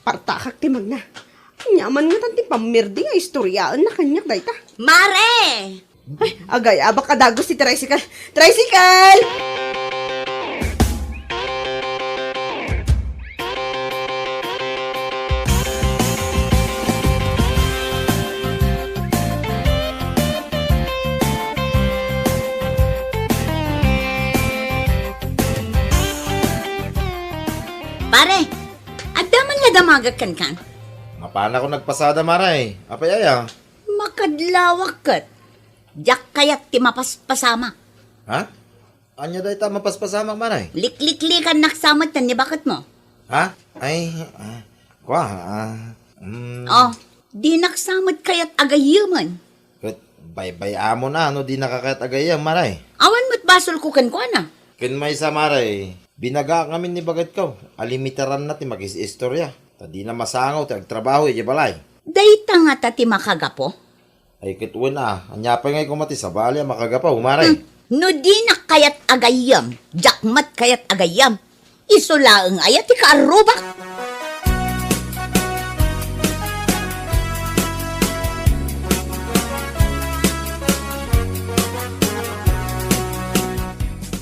Partakak ti magna. Aniaman ngatan ti pammirdi nga istoryaenna kaniak dayta? Mare! Ay, agayabak a dagus ti tricycle. Tricycle! Pare, adda man la damagek kenka? Mapanakon nagpasada, Mare. Apay aya? Makadlawak ket. Diak kayat ti mapaspasamak. Ha? Ania dayta a mapaspasamak, Mare? Likliklikannak sa met ken ni baketmo. Ha? Ay, ah, kua, ah, mm. Oh, dinak sa met kayat a gayyemen. Ket baybay-amon a no dinaka kayat a gayyem, Mare. Awan met basolko kenkuana. Ken maysa, Mare, binagaak ngamin ni baketko a limitaranna ti makis-istorya, ta dina masango ti agtrabaho idiay balay. Dayta ngata ti makagapu? Ay, ket wen a, ania pay ngay koma ti sabali a makagapu, Mare? Hmm. No dinak kayat a gayyem, diak met kayat a gayyem. Isu laeng aya ti kaarrubak?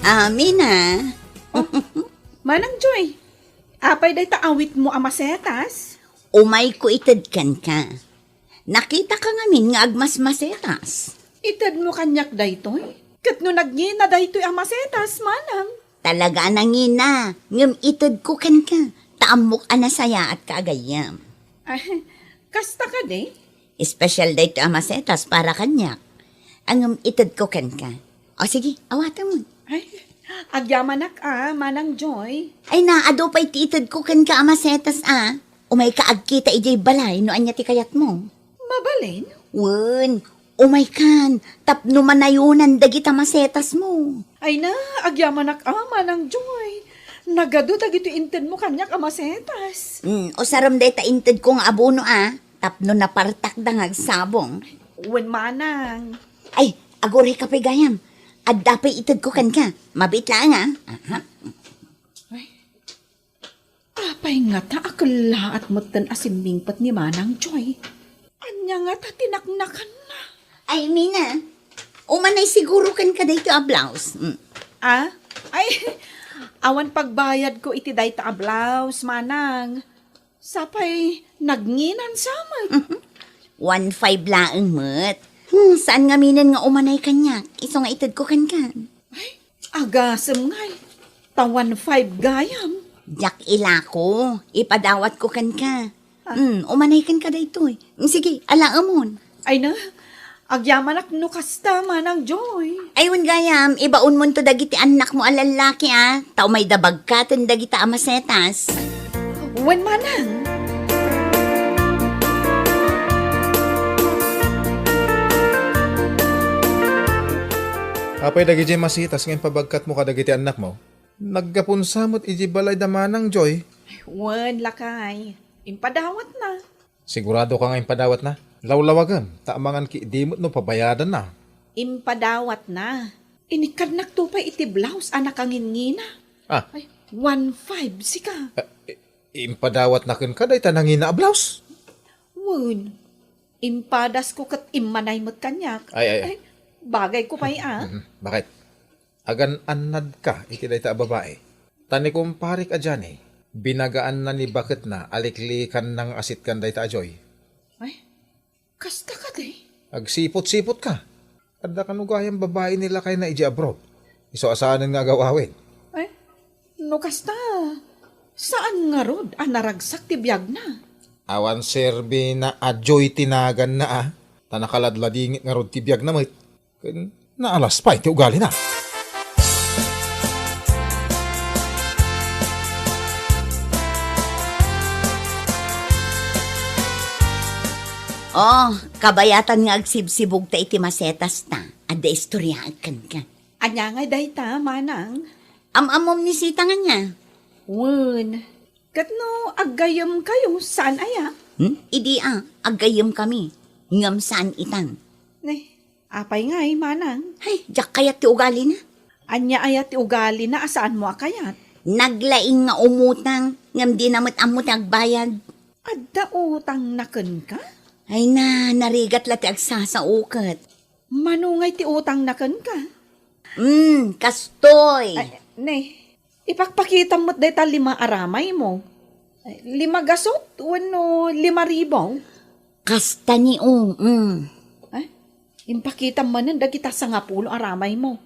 Amin a. Oh, Manang Joy, apay dayta awitmo a masetas? Umayko ited kenka. Nakitaka ngamin nga agmasmasetas. Itedmo kaniak daytoy? Ket no nagngina daytoy a masetas, manang? Talaga a nangina, ngem itedko kenka, ta ammok a nasayaatka a gayyem. Ay, kasta kadi? Espesyal daytoy a masetas para kaniak. Ngem itedko kenka. O sige, awatemon. Ay, agyamanak a, Manang Joy. Ay na, adu pay ti itedko kenka a masetas a. Umayka agkita idiay balay no ania ti kayatmo. Mabalin? Wen, umaykan, tapno manayonan dagita masetasmo. Ay na, agyamanak a, Manang Joy. Nagadu dagiti intedmo kaniak a masetas. Hmm, usarem dayta intedko nga abono a, tapno napartakda nga agsabong. Wen, manang. Ay, agurayka pay gayam. Adda pay itedko kenka. Mabiit laeng a. Aha. Ay. Apay ngata a kellaat metten a simmingpet ni Manang Joy? Ania ngata ti naknakanna? Ay, Mina, umanay siguro kenka daytoy a blouse. Mm. Ah? Ay, awan pagbayadko iti dayta a blouse, manang. Sapay nagnginan sa met. One five laeng met. Hmm, saan ngaminen nga umanay kaniak? Isu nga itedko kenka. Ay, agasem ngay. Ta one five gayam. Diak ilako. Ipadawatko kenka. Ah. Hmm, umanay kenka daytoy. Hmm, sige, alaemon. Ay na, agyamanak no kasta, Manang Joy. Ay, wen gayam, ibaonmonto dagiti annakmo a lallaki a, ta umayda bagkaten dagita a masetas. Wen, manang. Apay dagiti masetas nga impabagkatmo kadagiti annakmo? Naggapon sa met idiay balay da Manang Joy? Wen, lakay. Impadawatna. Sigurado ka nga impadawatna? Lawlawagem, ta amangan ki di met no pabayadanna. Impadawatna. Inikkadnakto pay iti blouse a nakangingina. Ah. Ay, one five, sika. Ah, i-, impadawatna kenka dayta nangina a blouse? Wen. Impadasko ket immanay met kaniak. Ay, ay, ay. Ay, bagayko pay a. Mhm. Bakit? Agan-annadka iti dayta a babai. Ta ni kumparik a Johnny, binagaanna ni baketna a liklikanna nga asitkan dayta a Joy. Ay, kasta kadi? Agsipot-sipotka. Adda kano gayam babai ni lakayna idiay abroad. Isu a saanen nga agaw-awid. Ay, no kasta, saan ngarud a naragsak ti biagna? Awan serbina a Joy ti naganna, a. Ta nakaladladingit ngarud ti biagna met. Ken naalas pay ti ugalina. Oh, kabayatan nga agsibsibugta iti masetasta. Adda istoryaak kenka. Ania ngay dayta, manang? Am-ammom ni Sita nga ania? Wen, ket no aggayyemkayo, saan aya? Hmm? Idi a, aggayyemkami, ngem saan itan. Ne, apay ngay, manang? Hay, diak kayat ti ugalina. Ania aya ti ugalina a saanmo a kayat? Naglaing nga umutang, ngem dina met ammo ti agbayad. Adda utangna kenka? Ay na, narigat la ti agsasaoket. Mano ngay ti utangna kenka? Hmm, kastoy. Ay, ne, ipakpakitam met dayta lima a ramaymo. Ay, lima gasut wenno lima ribu? Kasta ni, o, mm. Ay, impakitam manen dagita sangapulo a ramaymo.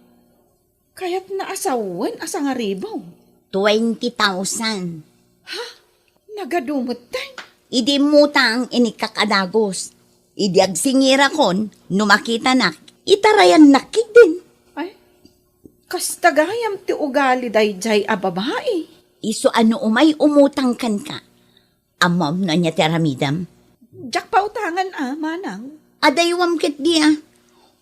Kayatna a sawen a sangaribu. Twenty thousand. Ha? Nagadu metten? Idi immutang, inikkak a dagus. Idi agsingirakon, no makitanak, itarayannak ketdin. Ay, kasta gayam ti ugali daydiay a babai. Isu a no umay umutang kenka, ammom no ania ti aramidem? Diak pautangan a, manang. Adaywam ketdi a.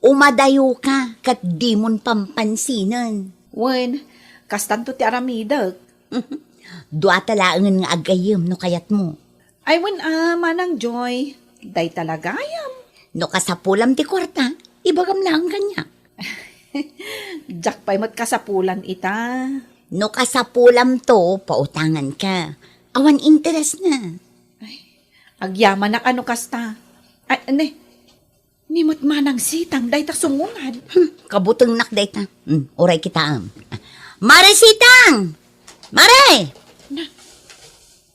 Umadayoka ket dimon pampansinen. Wen, kastanto ti aramidek. Dua ta laengen nga aggayyem no kayatmo. Ay, wen a, Manang Joy, dayta la gayam. No kasapulam ti kuarta, ibagam laeng kaniak. Diak pay met kasapulan ita. No kasapulamto, pautanganka. Awan interesna. Ay, agyamanak a no kasta. Ay, ne, ni met Manang Sitang dayta sumungad. Hmm, kabutengnak dayta. Hmm, uray kitaem. Mare Sitang! Mare! Na,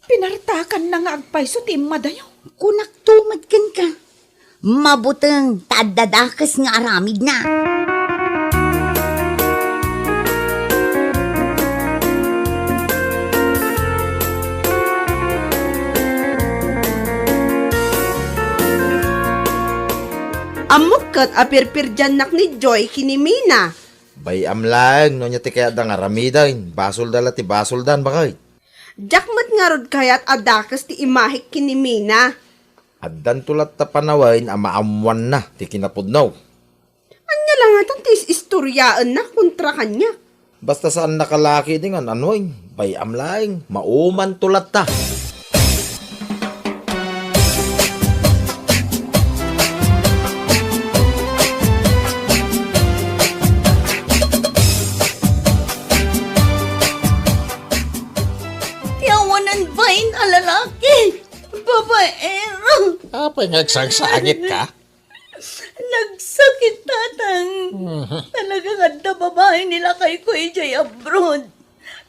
pinartakanna nga agpayso ti immadayo. Kunakto met kenka. Mabuteng ta adda dakes nga aramidna. Ammok ket a pirpirdiannak ni Joy ken ni Mina. Bay-am laeng no ania ti kayatda nga aramiden. Basolda la ti basoldan, baket. Diak met ngarud kayat a dakes ti imahek ken ni Mina. Addanto latta panawen a maammoanna ti kinapudno. Ania la ngatan ti is-istoriaenna kontra kaniak? Basta saannaka la ketdi ngan, anoy, bay-am laeng, maumanto latta. Ti awanan bain a lalaki, babaero. Apay nga agsangsangitka? Nagsakit, Tatang. Mhm. Talagang adda babae ni lakayko idiay abroad.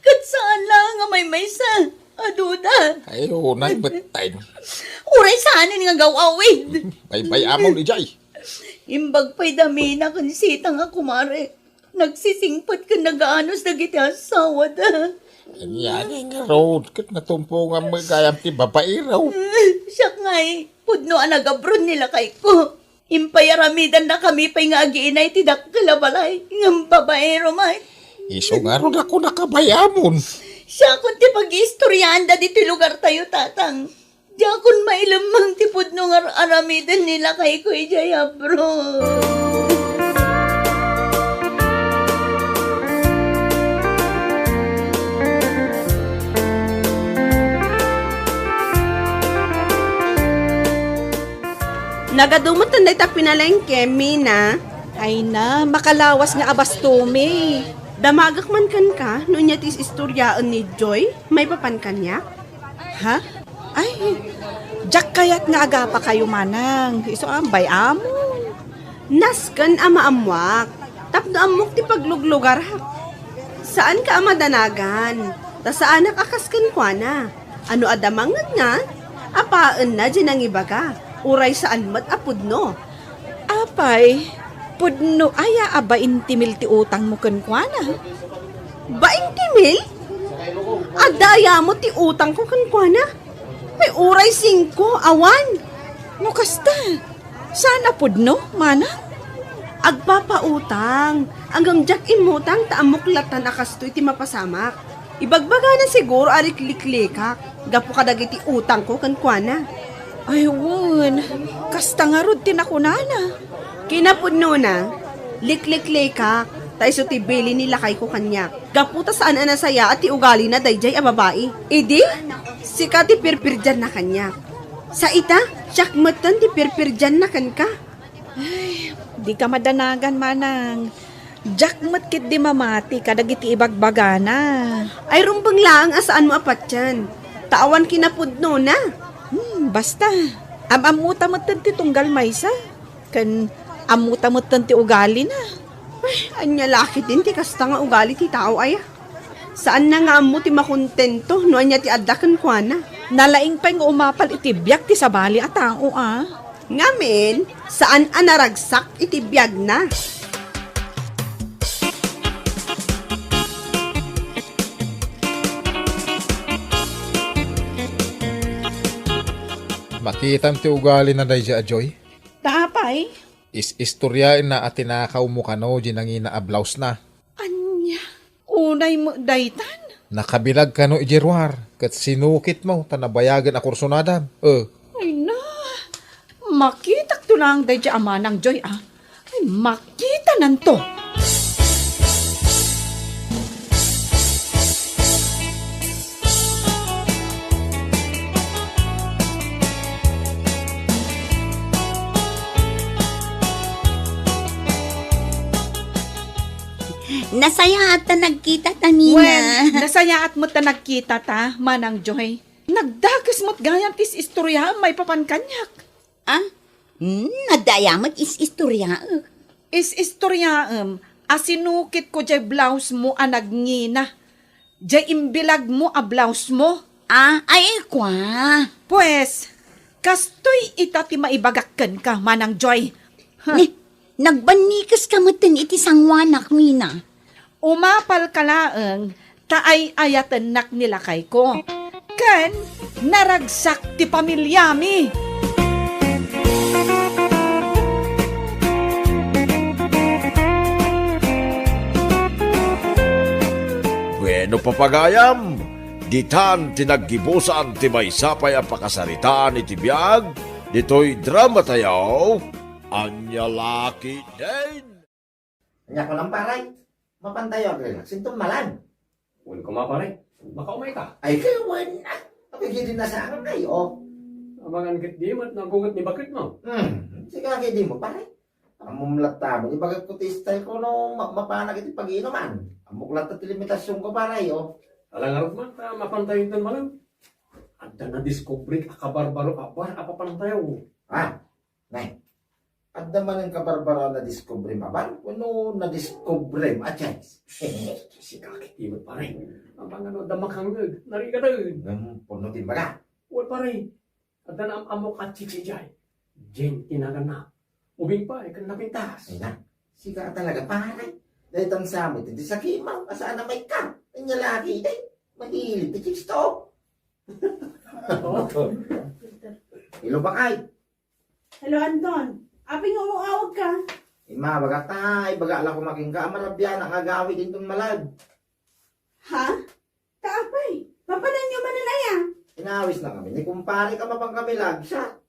Ket saan la nga maymaysa a duda. Ay, unay, bettayen. Uray saanen nga gaw-awid. Baybay-amon idiay. Imbag pay da Mina ken Sita nga kumare. Nagsisingpet ken nagaanus dagiti asawada. Ania ngarud, ket natumpongan met gayam ti babaero. Siak ngay, pudno a nagabron ni lakayko. Impayaramidannakami pay nga agiinay ti dakkel a balay, ngem babaero met. Isu ngarud a kunaka bay-amon. Siakon ti pag-iistoriaanda ditoy lugartayo, Tatang. Diakon mailemmeng ti pudno nga ar-aramiden ni lakayko idiay abroad. Nagadu metten dayta pinalengke, Mina. Ay na, makalawas nga abastomi. Damagek man kenka no ania ti is-istoriaen ni Joy maipapan kaniak? Ha? Ay, diak kayat nga agapakayo, Manang. Isu a bay-amon. Nasken a maammoak, tapno ammok ti pagluglugarak. Saanka a madanagan, ta saanak a kas kenkuana. Ano adda mangngegna, apaenna diay nangibaga, uray saan met a pudno. Apay, pudno aya a bainte mil ti utangmo kenkuana? Bainte mil? Adda aya met ti utangko kenkuana? Ay, uray singko, awan. No kasta, saan a pudno, manang? Agpapautang. Ngem diak immutang ta ammok lattan a kastoy ti mapasamak. Ibagbagana siguro a likliklikak gapu kadagiti utangko kenkuana. Ay, wen, kasta ngarud ti nakunana. Kinapudnona, likliklikak, ta isu ti bilin ni lakayko kaniak. Gapu ta saan a nasayaat ti ugalina daydiay a babai. Idi, sika ti pirpirdianna kaniak. Sa ita, siak metten ti pirpirdianna kenka. Ay, dika madanagan, manang. Diak met ketdi mamati kadagiti ibagbagana. Ay, rumbeng laeng a saanmo a patien. Ta awan kinapudnona. Hmm, basta. Am-ammota metten ti tunggal maysa. Ken ammota metten ti ugalina. Ay, ania la ketdin ti kasta nga ugali ti tao aya? Saanna nga ammo ti makontento no ania ti adda kenkuana. Nalaing pay nga umapal iti biag ti sabali a tao, a. Ngamin, saan a naragsak iti biagna. Makitam ti ugalina daydiay a Joy? Ta apay? Is-istoriaenna a tinakawmo kano di nangina a blousena. Ania? Unay met daytan? Nakabilag kano idiay ruar, ket sinukitmo ta nabayagen a kursunadam. Eh. Ay na, makitakto laeng daydiay a manang Joy, a. Ay, makitananto. Nasayaat ta nagkitata, Nina. Wen, nasayaat met ta nagkitata, Manang Joy. Nagdakes met gayam ti is-istoriaem maipapan kaniak. Ah? Hmm, adda aya met is-istoriaek? Is-istoriaem a sinukitko diay blousemo a nagngina. Diay imbilagmo a blousemo. Ah, ay, kua. Pues, kastoy ita ti maibagak kenka, Manang Joy. Huh. Ni, nagbannikeska metten iti sangoanak, Nina. Umapalka laeng ta ay-ayatennak ni lakayko. Ken naragsak ti pamiliami. Bueno, papagayam, ditan ti naggibusan ti maysa pay a pakasaritaan iti biag ditoy drama tayo, Ania La Ketdin. Ania kunam, pare? Mapantayo agrelax inton malan. Wen koma, pare. Makaumayka. Ay, kaya wen, ah. Apay, di nasangam kayo. Amangan ketdi met nagunget ni baketmo. Hmm, sika ketdimo, pare. Ammom latta met, ibagak ko ti style ko no ma-, mapanak iti pag-iinuman. Ammok latta ti limitasionko, pare, oh. Ala ngarud man, ta mapantayo inton malan. Adda nadiskubrik a kabarbaro a bar a papantayo. Ah, nay. Adda manen kabarbaro a nadiskubrem a bar wenno nadiskubrem a chicks? Sika ketdi met, pare. Amangan no adda makangngeg, narigaten. Ngem pudno ti imbaga. Wen, pare. Adda naam-ammok a chicks idiay. Jen ti naganna. Ubing pay ken napintas. Ay na, sika a talaga, pare. Daytan sa met ti sakimaw a saan a maikkan. Ania la ketdi? Mahilig ti chicks to. Hello, bakay. Hello, Anton. Apay nga umuawagka? Immabagak ta, ibaga la koma kenka a marabianak nga agawid inton malan. Ha? Ta apay? Mapananyo manen aya? Inawis na kami ni kumpare ka mapan kami lagsa.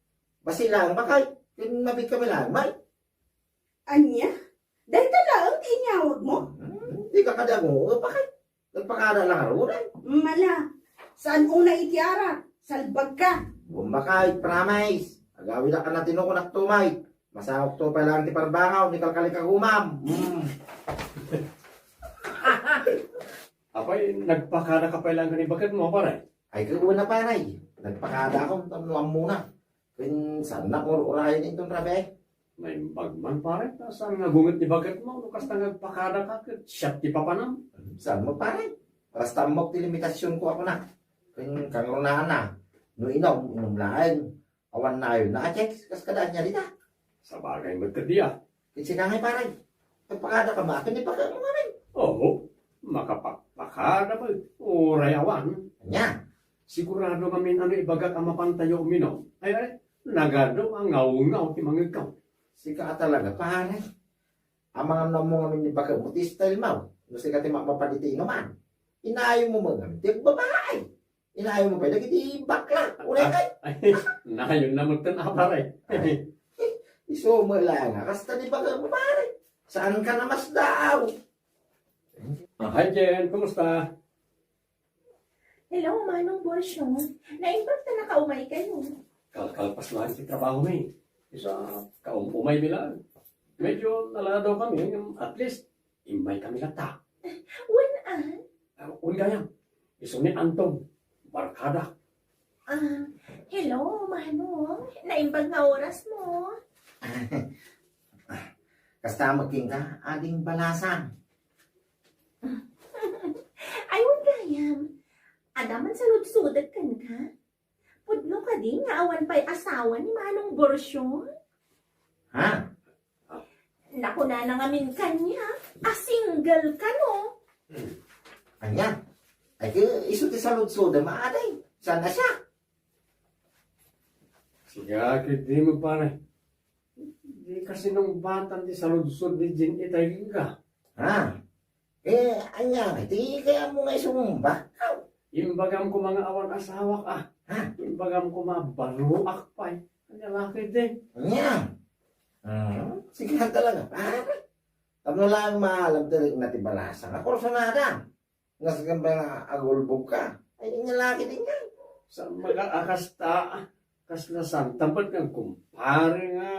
Basi laeng, bakay. Ken mabiit kami laeng, may. Ania? Dayta laeng ti inyawagmo? Hmm, dika kadi aguo, bakay. Nagpakada la ngarud, ay. Mala, saan unay iti arak? Salbagka. Bumbakay, promise. Agawidak a natino kunak to, may. Masangok to pay laeng ti parbangaw, ni kalkali ka gumam. Hmm. Apay, nagpakada ka pay laeng ken ni baketmo, pare? Ay, kaguna, pare. Nagpakada ako, tapno ammona. Ken saan na ur-urayen inton rabii? Naimbag man, pare, ta saan nga gunget ti baketmo no kasta nga agpakada ka ket siak ti papanam? Saan mo, pare? Basta ammok ti limitasionko a kuna. Ken kangrunaan na, no inom, inom laeng. Awan nayon na a chicks, kas kada ania dita. Sabagay met ketdi, a. Ket sika ngay, pare. Agpakada ka makin ni baketmo ngamin. Oo, makapakpakada met. Uray awan. Ania? Sigurado ngamin a no ibagak a mapantayo uminom, ay, ay, nagadu a ngawngaw ti mangegkaw. Sika a talaga, pare. Amangan no ammo ngamin ni baket mo ti style mo. No sika ti mapapadi ti inuman. Inayo mo man ngamin ti babae. Inayo mo pay dagiti bakla. Unay kay. Ay, nayon na mo ten, a, pare. Ay, isu mo lang, a, kasta di baket mo, pare. Saan ka na mas daaw? Ah, hi, Jen. Kumusta? Hello, Manong Borcio. Naimbag ta nakaumay kayo. Kalkalpas lang ti trabaho mi. Isa, kaum-umay mi lang. Medyo naladaw kami, ngem at least, immay kami latta. Wen, ah? Ah, wen gayam. Isu ni Anton, barkada. Ah, hello, Manong. Naimbag nga oras mo. Kasta met kenka, ading balasang. Ay, wen gayam. Adda man saludsodek kenka? Pudno kadi nga awan pay asawa ni Manong Borcio? Ha? Nakunana ngamin kaniak a single kano. Ania? Ay, ke, isu ti saludsodem, aday. Saan a siak? Sige, ketdi met, pare. Dika sinungbatan ti saludsod ni Jen itay kenka. Ha? Eh, ania, ti kayatmo nga isungbat? Imbagam koma nga awan asawak, a. Ha? Imbagam koma baruak pay. Ania la ketdi? Ania? Hmm? Sige talaga, pare. Tapno laeng maalam ti rikna ti balasang a kursunada. Nasken pay nga agulbogka. Ay, ania la ketdi ngay? Saan maga-, a, kasta, kasla santa met nga kumpare nga.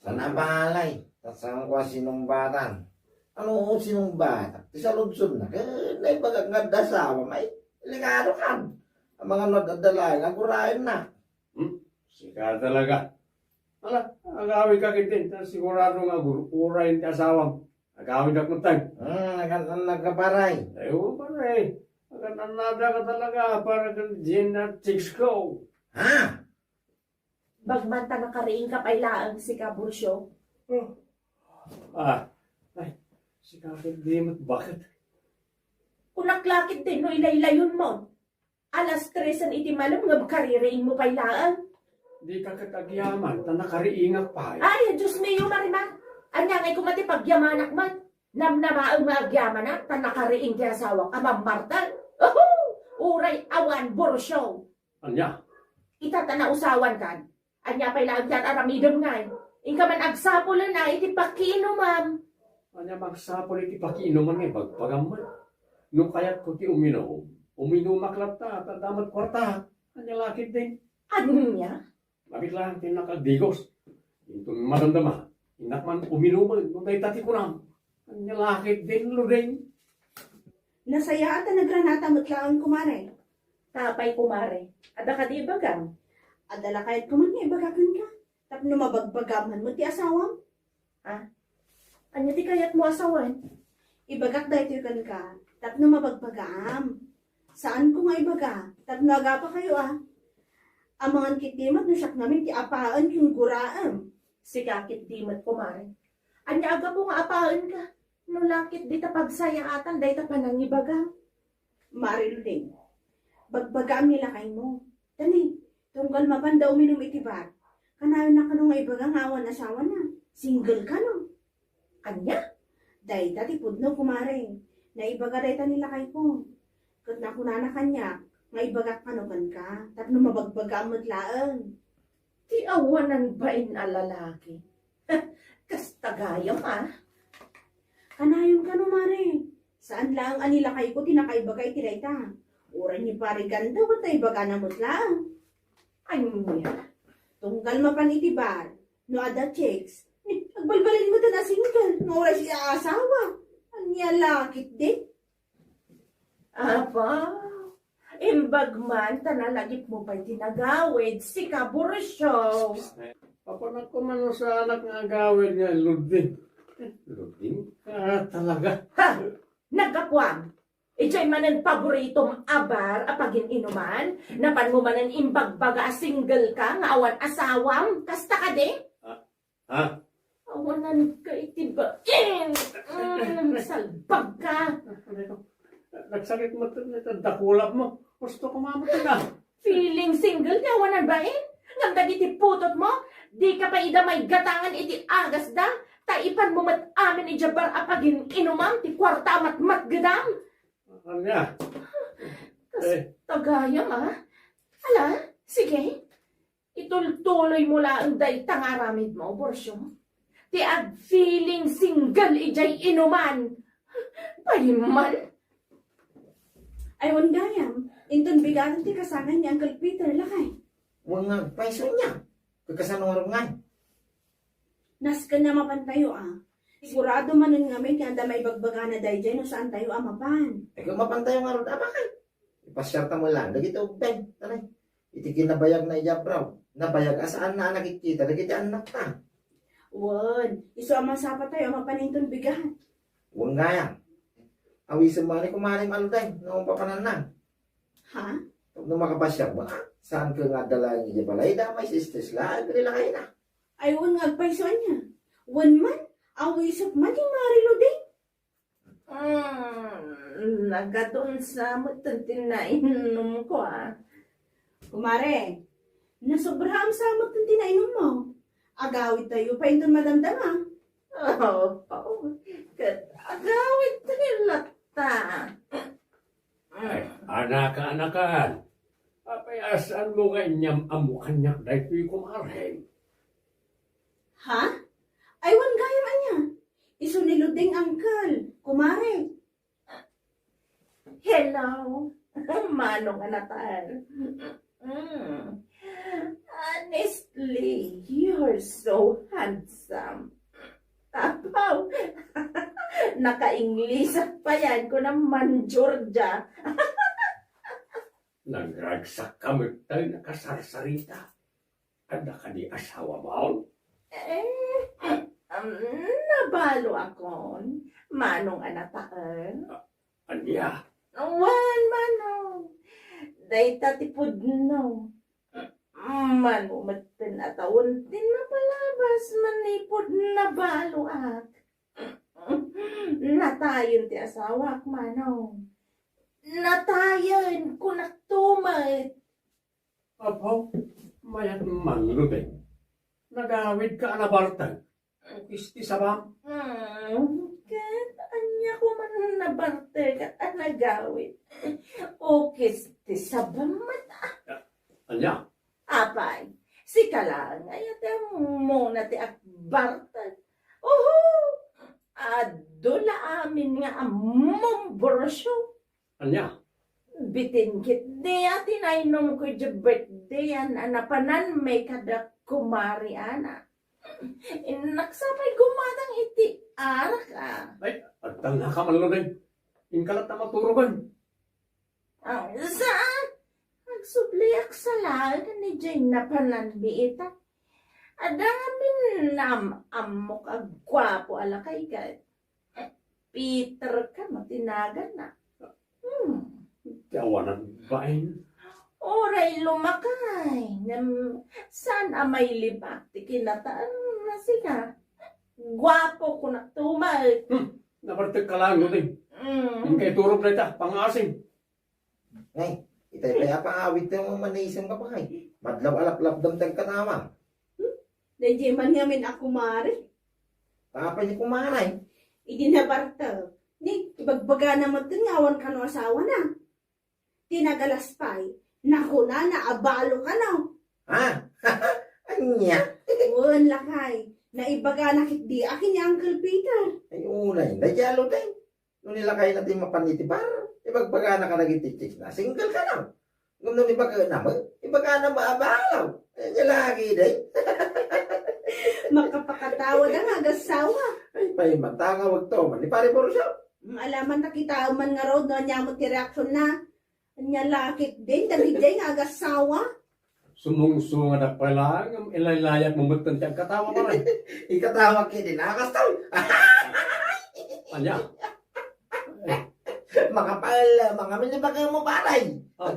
Saan a balay? Saan ko a sinungbatan? Ano sinungbatak? Ti saludsodna, ket naibagak nga adda asawam, ay, delikado kan. Amangan no adda laeng a guraenna. Hmm? Sika talaga. Ala, agawidka ketdin, ta sigurado nga agur-uray ti asawam. Agawidak met. Hmm, nagan-annaka, pare. Ay, oo, pare. Nagan-annadaka talaga para ken Jen a chicks ko. Ha? Bagman ta nakariingka pay laeng, sika, Borcio. Oh. Ah, ay, sika ketdi met, baket? Kunak la ketdin no ilaylayonmo. Alas tresen iti malem ngem kaririingmo pay laeng. Dika ket agyaman ta nakariingak pay. Ay, Dios mio, Marimar. Ania ngay koma ti pagyamanak met? Namnamaem nga agyamanak ta nakariing ti asawak a mammartel. Uhu! Uray awan, Borcio. Ania? Ita ta nausawankan. Ania pay laeng ti ar-aramidem ngay? Inka man agsapulen a iti pakiinumam. Ania magsapul iti pakiinumam nga ibagbagam met? No kayatko ti uminum, uminumak latta, ta adda met kuarta. Ania la ketdin? Ania? Labit laeng ti innak agdigos. Inton madamdama, innak man uminumen no dayta ti kunam. Ania la ketdin, Luding? Nasayaat a nagranata met laeng, kumare. Apay, kumare, adda kadi ibagam? Adda la kayatko man nga ibaga kenka, tapno mabagbagaam met ti asawam. Ah? Ania ti kayatmo a sawen? Ibagak daytoy kenka, tapno mabagbagaam. Saanko nga ibaga, tapno agapakayo a. Amangan ketdi met no siak ngamin ti apaen ken guraem. Sika ketdi met, kumare. Ania a gapu nga apaenka? No la ketdi ta pagsayaatan dayta panangibagam. Mare Luding, bagbagaam ni lakaymo. Tani, tunggal mapanda uminum iti bar, kanayon a kano nga ibaga nga awan asawana, single kano. Ania? Dayta ti pudno, kumare. Naibaga dayta ni lakayko. Ket nakunana kaniak nga ibagak kano kenka, tapno mabagbagaam met laeng. Ti awanan bain a lalaki. Kasta gayam, a. Kanayon kano, mare. Saan laeng a ni lakayko ti nakaibaga iti dayta. Uray ni Pare Ganda ket naibagana met laeng. Ania? Tunggal mapan iti bar, no adda chicks, ni, agbalbalin met a single, no uray siya asawa. Ania la ketdi? Apa, imbag man ta nalagipmo pay ti nagawid, sika Borcio. Papanakko man no saanak nga agawid nga Luding. Luding ka talaga. Ha? Naggapuam. Idiay manen paboritom a bar a pagin-inuman, napanmo manen imbagbaga a single ka nga awan asawam, kasta kadi? Ah, Ha? Awanan ka iti bain. Mm, salbag ka. Nagsakit met ti dakulapmo. Gusto ko mamatay na. Feeling single ti awanan bain? Ngem dagiti putotmo, dika pay ida maigatangan iti agasda, ta ipanmo met amin idiay bar a pagin-inumam ti kuarta a matmatgedam. Ania? Kas Eh. tagayam, a? Ala, sige. Itultuloymo laeng dayta nga aramidmo, Borcio. Ti ag-feeling single idiay inuman. Pay man. Ay, wen gayam, inton bigaten ti kasangay ni Uncle Peter, lakay. Wen nga, payso ania? Kasano ngarud ngay? Nasken a mapantayo, a. Sigurado manen ngamin nga adda maibagbagana daydiay no saantayo a mapan. Ay, kung mapantayo ngarud, a, bakit? Ipasiarta mo lang dagiti ubbing. Tanay. Iti kinabayagna idiay abraw, nabayag a saanna a nakitkita dagiti annakta. Wen, isu a masapatayo a mapan inton bigat. Wen gayam. Awisem man ni kumarim Alden no papananna. Ha? No makapasiar mo, a? Saan ka nga adda laeng idiay balayda, maistress laeng iti lakayna. Ay, wen nga agpayso ania. Wen man, awisek man ni Mari Luding. Hmm, nagadunsa met ti nainumko, a. Kumare, nasobraam sa met ti nainummo. Agawidtayo pay inton madamdama. Apo, ket agawidtayo latta. Ay, anaka, anakan. Apay a saanmo nga inyam-ammo kaniak daytoy, kumare? Ha? Ay, wen gayam ania? Isu ni Luding, uncle, kumare. Hello, Manong a Natal. Mm. Honestly, you're so handsome. Apaw, naka-English payan ko na man, Georgia. Nagragsak ka met tay nakasarsarita. Adda kadi asawam? Eh, um, nabalokon, Manong a Natal. A-, ania? Wen, Manong. Dayta ti pudno. Mano metten a tawen ti napalabas manipud nabaloak. Natayen ti asawak, Manong. Natayen, kunakto met. Apo, mayat man, Luding. Nagawidka a nabarteg. Ukis ti sabam. Hmm, ket ania ko man nabarteg a nagawid. Ukis ti sabam met, a. Ania? Apay, sika laeng aya ti ammona ti agbarteg. Oho! Adu la amin nga ammom, Borcio. Ania? Bitin ketdi a ti nainumko idiay birthday-an a napananmi kada kumari Ana. Innak sa pay gumatang iti arak, a. Ay, agtalnaka man, Luding. Inka latta maturogen. A, saan? Agsubliak sa laeng idiay napananmi ita. Adda ngamin naam-ammok a guapo a lakay ket. Peter kano ti naganna. Hmm. Ti awanan bain. Uray lumakay, ngem saan a mailibak ti kinataenna, sika. Guapo, kunak tumal. Hmm. Nabartek ka lang, Luding. Hmm. Inkay turog dayta, pangaasim. Ngay, itay pay a pangawidta nga manaisemka, bakay. Madlaw a laplapdam ti agkatawam. Hmm? Daydiay man ngamin a kumare. Apay ni kumare? Idi nabartek, ni ibagbagana metten nga awan kano asawana. Ti nagalas pay, nakunana a balo kano. Ha? Ania? Wen, lakay, naibagana ketdi a ken ni Uncle Peter. Ay, unay, daydiay a Luding. No ni lakayna ti mapan iti bar, ibagbagana kadagiti chicks na single kano. Ngem no ni ibagana met, ibagana met a balo. Ay, ania lagi, day? Makapakatawa da nga agassawa. Ay, pay, matangawek to man ni Pare Borcio. Mm, alaman ta kitaem man ngarud no ania met ti reaksionna. Ania la ketdin dagiti nga agassawa? Sumungsungadak pay laeng ngem ilaylayatmo metten ti agkatawa, pare. Ikatawa ketdin a kastoy. Ania? Makapaella, mangamin ni bakemo, pare. Ah,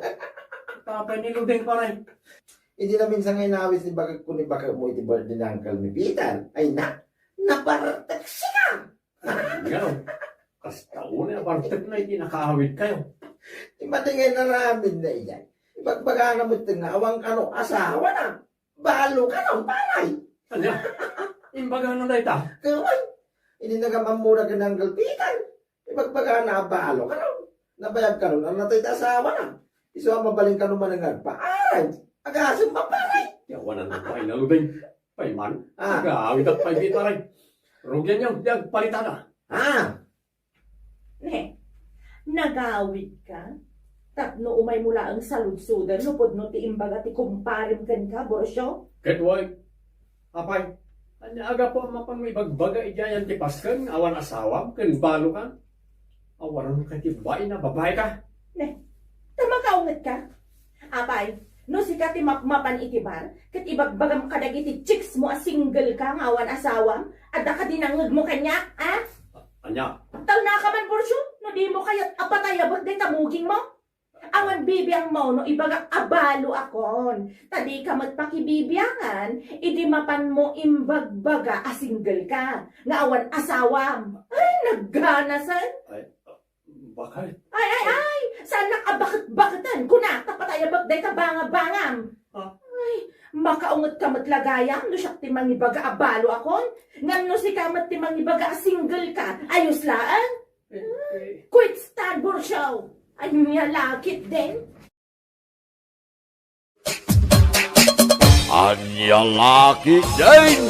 tapay ni Luding, pare. Idi naminsan nga inawis ni bakekko ni bakemo iti birthday ni Uncle ni Peter. Ay na, nabartek sika. Ngano? Kasta unay a bartekna iti nakaawidkayo. Ti madi nga inaramidna idiay, ibagbagana met nga awan kano asawana. Balo kano, pare. Ania? Imbagana dayta? Kawan. Idi nagam-ammona ken ni Uncle Peter, ibagbagana a balo kano. Nabayag kano, natay ti asawana. Isu a mabalin kano manen nga agpaaray. Agasem, pare. Yawanan mo pay, Naluding. Pay man, Ah. Agawidak pay, pare. Rugianyo, di agpalitada. Ah. Ne, nagawidka? Tapno umaymo laeng saludsoden no pudno ti imbaga ti kumparem kenka, Borcio? Ket wen, apay, ania a gapu a mapanmo ibagbaga idiay a ti pasken nga awan asawam ken balokan? Awanan kay ti bain a babaika? Ne, ta makaungetka? Apay, no sika ti mapmapan iti bar, ket ibagbagam kadagiti chicks mo a single ka nga awan asawam, adda kadi nangngegmo kaniak, a? Ania? Talnaka man, Borcio, no dimo kayat a patayabek dayta mugingmo? Awan bibiangmo no ibagak a balo akon, ta dika met pakibibiangan idi mapanmo imbagbaga a single ka, nga awan asawam. Ay, nagganasen! Ay, bakit? Ay, ay, ay! Saannak a baket-baketen, kuna, ta patayabek dayta banga-bangam. Ah. Ay, makaunget ka met la gayam no siak ti mangibaga a balo akon. Ngem no sika met ti mangibaga a single ka, ayos laeng. Eh, eh. Quit stand for show! Ania la ketdin? Ania la ketdin?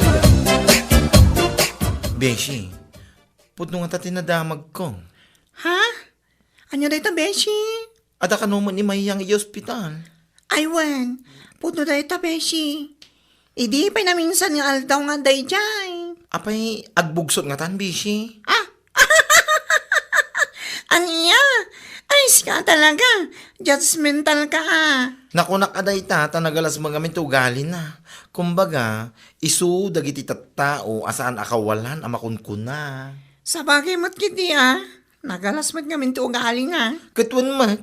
Beshi, pudno ngata ti nadamagko. Ha? Ania dayta, Beshi? Adda kano met ni Mayang iti ospital. Ay wen, pudno dayta, Beshi. Idi pay naminsan nga aldaw nga adda idiay. Apay, agbugsot ngatan, Beshi? Ah! Ania? Ay, sika talaga. Judgmental ka, ah. Nakunak a dayta, ta nagalas met ngamin ti ugalina. Kumbaga, isu dagiti tattao a saan a kawalan a makunkuna. Sabagay met ketdi, ah. Nagalas met ngamin ti ugalina. Ket wen met,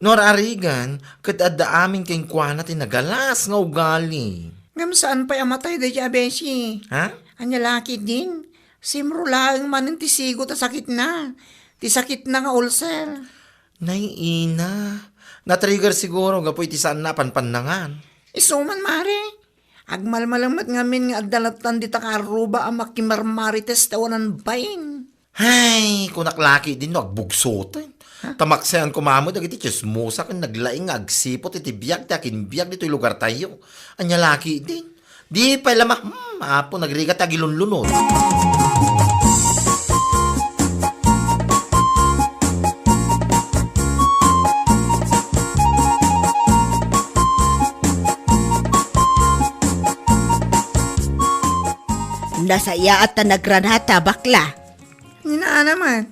no ar-arigan, ket adda amin kenkuana ti nagalas nga ugali. Ngem saan pay a matay daydiay a beshi? Ha? Ania la ketdin? Simro laeng manen ti sigo ta sakitna. Ti sakitna nga ulcer. Nay, ina. Na-trigger siguro gapu iti saanna a panpannangan. Isu man, mare. Agmalmalem met ngamin nga adda lattan dita kaarruba a makimarmarites ti awanan bain. Hay, kunak la ketdin no agbugsoten. Ha? Ta maksayan koma met dagiti tsismosa ken naglaing nga agsiput iti biag ti akinbiag ditoy lugartayo. Ania la ketdin? Di pay la ma-, hmm, Apo, nagrigat ti agilunlunod. Nasayaat ta nagranata, bakla. Ni nana met.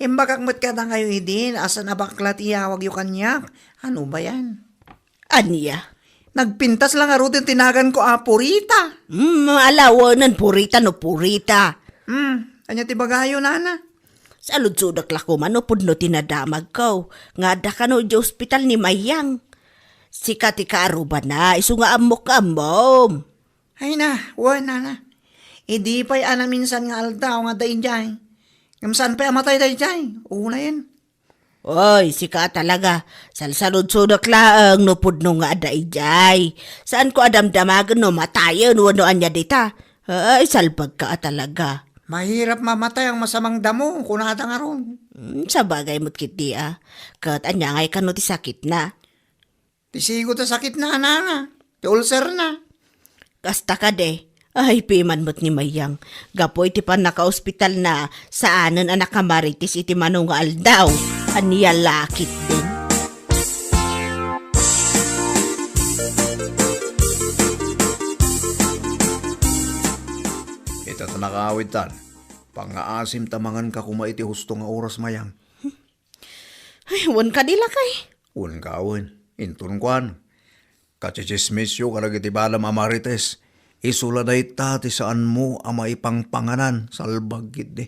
Imbagak met kadakayo idi, saan a bakla ti iyawagyo kaniak. Ano ba yan? Ania? Nagpintas la ngaruden ti naganko a Purita. Hmm, alawenen Purita no Purita. Hmm, ania ti bagayo, nana? Saludsodek la koma no pudno ti nadamagko nga adda kano idiay ospital ni Mayang. Sika ti kaarrubana, isu nga ammok nga ammom. Ay na, wen, nana. Idi pay a naminsan nga aldaw nga adda idiay. Ngem saan pay a matay daydiay? Unayen. Oy, sika talaga. Salsaludsodek laeng no pudno nga adda idiay. Saanko a damdamagen no matayen wenno ania dita. Ay, salbagka a talaga. Mahirap mamatay ang masamang damo, kunada ngarud. Hmm, sabagay met ketdi a. Ket ania ngay kano ti sakitna? Ti sigo ta sakitna, nana. Ti ulcerna. Kasta kadi. Ay, piman met ni Mayang. Gapu iti pannakaospitalna, saanen a nakamarites iti mano nga aldaw. Ania la ketdin? Ita ta nakaawidtan. Pangngaasim ta manganka koma iti husto nga oras, Mayang. Ay, wen kadi lakay. Wen ka, wen. Inton kuan, kachichismisyo kadagiti balam a marites. Isu la dayta ti saanmo a maipangpanganan, salbag ketdi.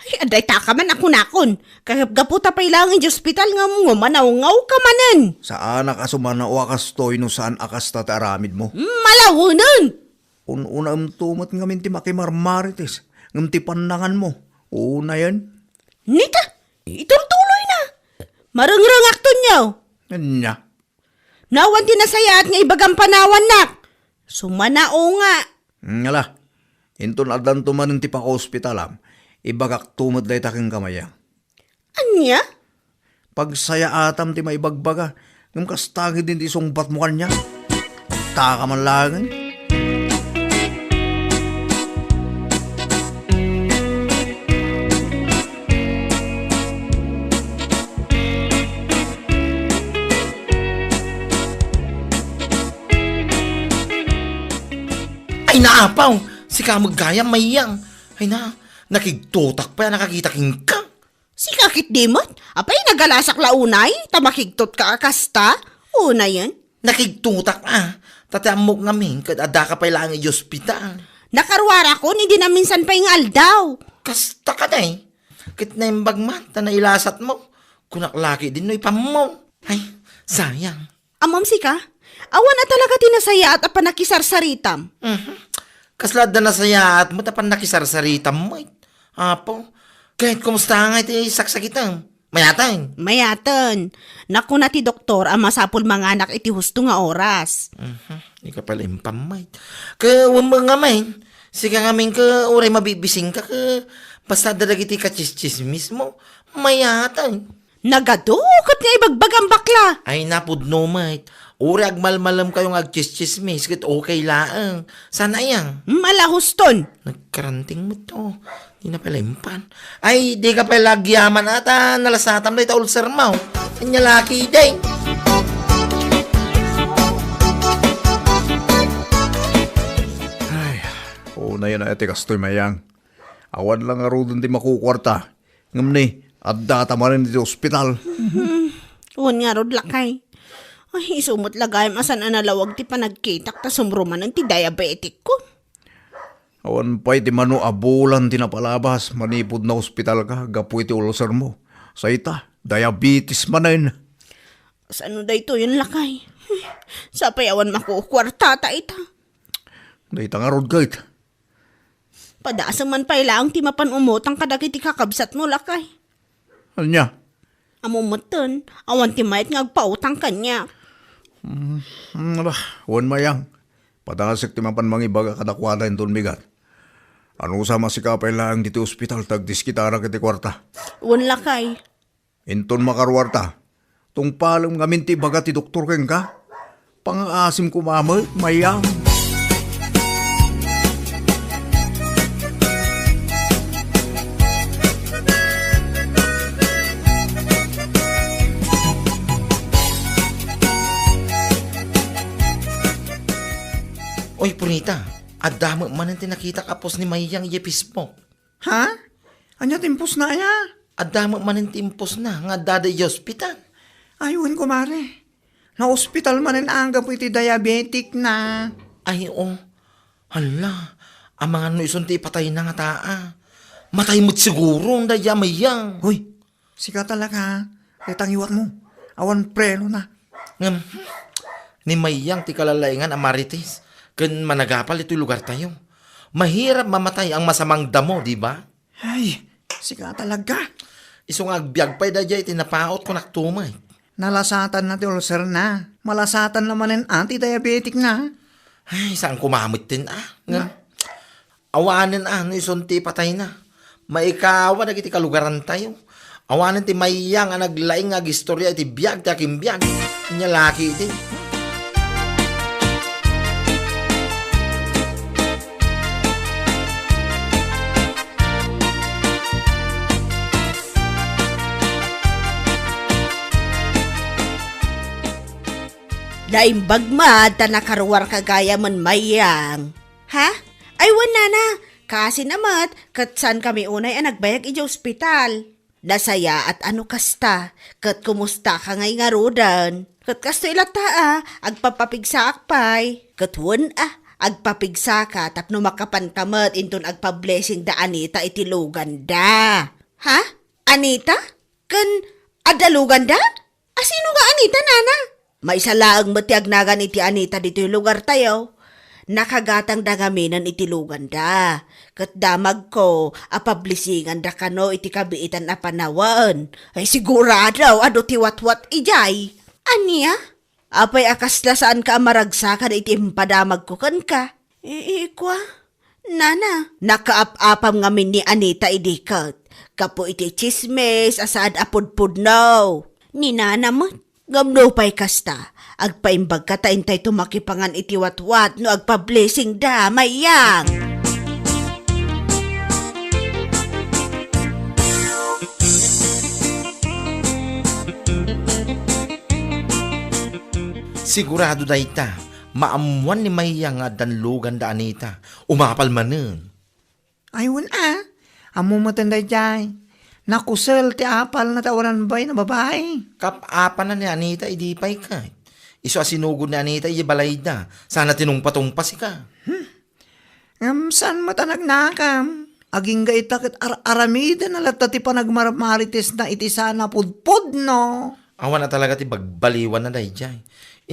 Ay, adda ita ka man a kunakon. Kagapgapu ta pay laeng idiay ospital nga, nga manawngaw ka manen. Saanak a sumanaw a kastoy no saan a kasta ti aramidmo. Mm, malawenen! Un-unaemto met ngamin ti makimarmarites, ngem ti pannanganmo, unayen. Nita, itultuloy na. Marengrengakton yo. Ania? Nawan ti nasayaat nga ibagam panawannak. Sumana, o nga. Ngala, inton addanto manen ti pakaospitalam, ibagakto met dayta kenka, Mayang. Ania? Pagsayaatam ti maibagbaga, ngem kasta ketdi ti sungbatmo kaniak. Taka man laeng. Ay, naapaw! Sika met gayam, Mayang. Ay na, nakigtotak pay a nakakita kenka. Sika ketdi met? Apay, nagalasak la unay, ta makigtotka a kasta? Unayen? Nakigtotak a, ta ti ammok ngamin ket addaka pay laeng idiay ospital. Nakaruarakon idi naminsan pay nga aldaw. Kasta kadi? Ket naimbag man ta nailasatmo. Kunak la ketdin no ipammo. Ay, sayang. Ammom sika? Awan a talaga ti nasayaat a pannakisarsaritam. Mhm. Kasla adda nasayaat met a pannakisarsaritam met. Apo, ket kumusta ngay ti saksakitem? Mayaten? Mayaten. Nakuna ti doktor a masapul manganak iti husto nga oras. Mhm. Ika pala impam met. Ket wen met ngamin, sika ngamin ket uray mabibisingka ket basta adda dagiti kachischismismo, mayaten. Nagadu ket nga ibagbagam, bakla. Ay, napudno met. Uray agmalmalemkayo nga agchischismis ket okay laeng. Saan aya? Malahuston. Nagkaranting met to. Di na pala impan. Ay, di ka pala agyaman ata. Nalasatam dayta ulcermo. Ania la ketdi? Ay, unayen a ti kastoy, Mayang. Awan la ngaruden ti makukuarta. Ngem ni, addata manen iti ospital. Hmm, wen ngarud, lakay. Ay, isu met la gayam a saan a nalawag ti panagkitak ta sumrumanen ti diabetic ko. Awan pay ti mano a bulan ti napalabas manipud naospitalka gapu iti ulcermo. Sa ita, diabetes manen. Saan no daytoyen, lakay? Sapay awan makukuarta ta ita. Dayta ngarud ket. Padasem man pay laeng ti mapan umutang kadagiti kakabsatmo, lakay. Ania? Ammom metten, awan ti mayat nga agpautang kaniak. Mm, mm, ala, wen, Mayang. Padasek ti mapan mangibaga kadakuada inton bigat. Anusam a sika pay laeng ditoy ospital ta agdiskitarak iti kuarta. Wen, lakay. Inton makaruarta, tungpalem ngamin ti ibaga ti doktor kenka. Pangaasim koma met, Mayang. Oy, Purita, adda met manen ti nakitak a post ni Mayang idiay Facebook. Ha? Ania ti impostna aya? Adda met manen ti impostna nga addada idiay ospital. Ay, wen, kumare. Naospital manen anggapo iti diabetic na. Ay, o. Hala, amangan no isun ti ipatayna ngata a. Matay met siguro dayta a Mayang. Hoy, sika talaga, ha? Dayta ngiwatmo. Awan preno na. Ngem, ni Mayang ti kalalaingan a marites ken managapal itoy lugartayo. Mahirap mamatay ang masamang damo, di ba? Ay, sika talaga. Isu nga agbiag pay daydiay iti napaut, kunak tumet. Nalasatanna ti ulcerna. Malasatanna manen a ti diabetic na. Ay, saan kumamet din, ah. Nga, awanen, ah, no isun ti patayna. Maikawa dagiti kalugarantayo. Awanen ti Mayang a naglaing nga agistorya iti biag ti akimbiag. Nia la ketdi. Naimbag met ta nakaruarka gayam, Mayang. Ha? Ay, wen, nana. Kaasi na met, ket saankami unay a nagbayag idiay ospital. Nasayaat a no kasta, ket kumustaka ngay ngaruden? Ket kastoy latta a, agpapapigsaak pay. Ket wen a, agpapigsaka tapno makapanka met inton agpa-blessing da Anita iti luganda. Ha? Anita? Ken adda luganda? Asino nga Anita, nana? Maysa laeng met ti agnagan iti Anita ditoy lugartayo. Nakagatangda ngaminen iti luganda. Ket damagko a pablisinganda kano iti kabiitan a panawen. Ay, sigurado, adu ti watwat idiay. Ania? Apay a kasla saanka a maragsakan iti impadamagko kenka? Ikua, nana. Nakaap-apam ngamin ni Anita idi ket gapu iti tsismis a saad a pudpudno. Ni nana met. Ngem nupay kasta, agpaimbagka ta intay tumakipangan iti watwat no agpablessing da, Mayang. Sigurado dayta, maammuan ni Mayang nga addan lugan da Anita. Umapal manen. Ay, wen a. Ammo met daydiay. Nakusel ti apalna ta awanan babaen a babai. Kap-apana ni Anita idi pay ket. Isu a sinugod ni Anita idi balayda. Sana tinungpa-tungpa sika. Hmm. Ngem saan met a nagnakam? Agingga ita ket ar-aramiden na latta ti panagmarmaritisna iti saan a pudpudno. Awan a talaga ti bagbaliwanna daydiay.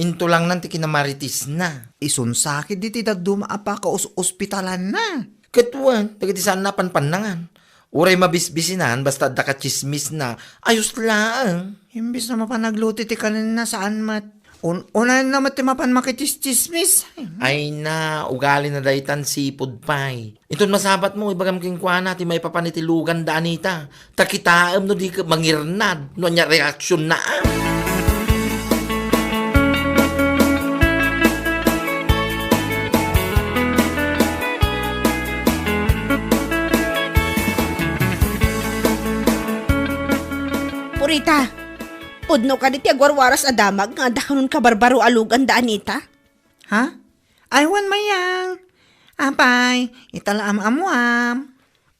Intulangnan ti kinamaritisna. Isun sakit diti dadduma a pakaus-ospitalanna. Ket wen, dagiti saanna a panpannangan. Uray mabisbisinan, basta adda katsismisna, ayos laeng. Imbes na mapan agluto ti kanenna, saan met. Un-, unayenna met ti mapan makitsismis. Ay na, ugalina daytan sipud pay. Inton masabatmo, ibagam kenkuana ti maipapan iti lugan da Anita. Ta kitaem no di ka mangirnad, no ania reaksionna, a. Purita, pudno kadi ti agwarwaras a damag nga adda kanon kabarbaro a lugan da Anita? Ha? Ay, wen, Mayang. Apay, ita la am-ammuam.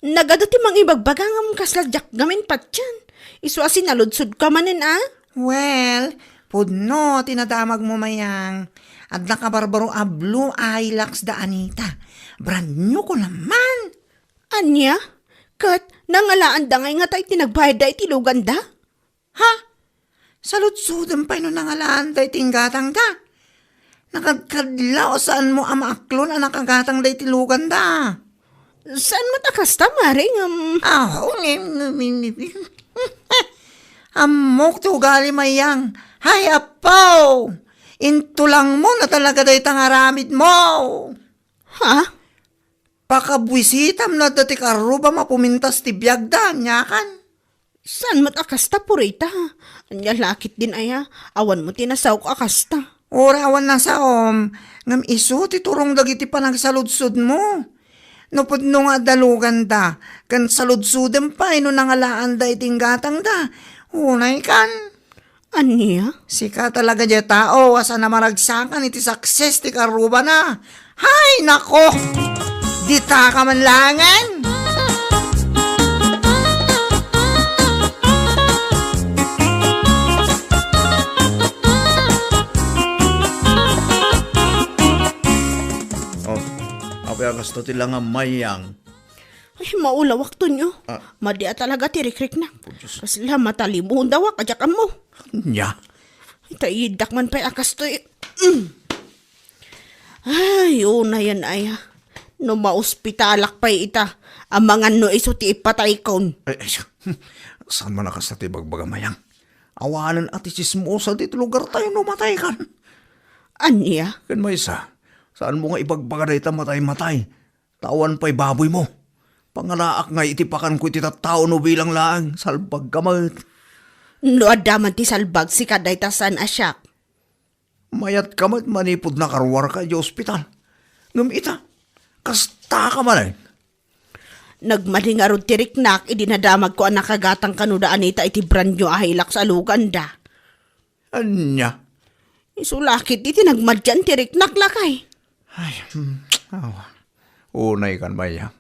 Nagadu ti mangibagbaga ngem kasla diak ngamin patien. Isu a sinaludsodka manen a? Well, pudno ti nadamagmo, Mayang. Adda kabarbaro a blue Hilux da Anita. Brand new ko naman. Ania? Ket nangalaanda ngay ngata iti nagbayadda iti luganda? Ha? Saludsodem pay no nangalaanda iti inggatangda? Nakadkadlaw a saanmo a maaklon a nakagatangda iti luganda. Saan met a kasta, Mare, ngem? Aho, ngem, ngem, ngem. Ammok ti ugali, Mayang. Hay, Apo! Intulangmo na talaga dayta nga aramidmo. Ha? Pakabuisitam no adda ti karrubam a pumintas ti biagda, aniakan? Saan met a kasta, Purita? Ania la ketdin aya? Awan met ti nasaok a kasta. Uray awan nasaom, ngem isu ti turong dagiti panagsaludsodmo. No pudno nga adda luganda, ken saludsodem pay no nangalaanda iti inggatangda. Unaykan. Ania? Sika talaga diay tao a saan a maragsakan iti success ti karrubana. Hay, nako! Ditaka man laengen! Oh, apay a kasta ti langam, Mayang? Ay, maulawak, Tonyo. Ah. Madi a talaga ti rikriknak. Oh, Diyos. Kasla matalibudawak, a diak ammo. Nia? Ay, ta iddak man pay a kastoy. Mm. Ay, unayen aya. No maospitalak pay ita, amangan no isu ti ipataykon. Ay, ay, saan man a kasta ti ibagbaga, Mayang? Awanen a ti tsismosa ditoy lugartayo no mataykan. Ania? Ken maysa, saanmo nga ibagbaga dayta matay-matay? Ta awan pay baboymo. Pangalaak ngay iti pakanko iti tattao no bilang laeng, salbagka met. No adda man ti salbag, sika dayta saan a siak. Mayatka met manipud nakaruarka idiay ospital. Ngem ita, kastaka manen. Nagmadi ngarud ti riknak idi nadamagko a nakagatang kano da Anita iti brand new a Hilux a luganda. Ania? Isu la ketdi ti nagmadian ti riknak, lakay. Ay, hmm, awa. Unaykan, Mayang.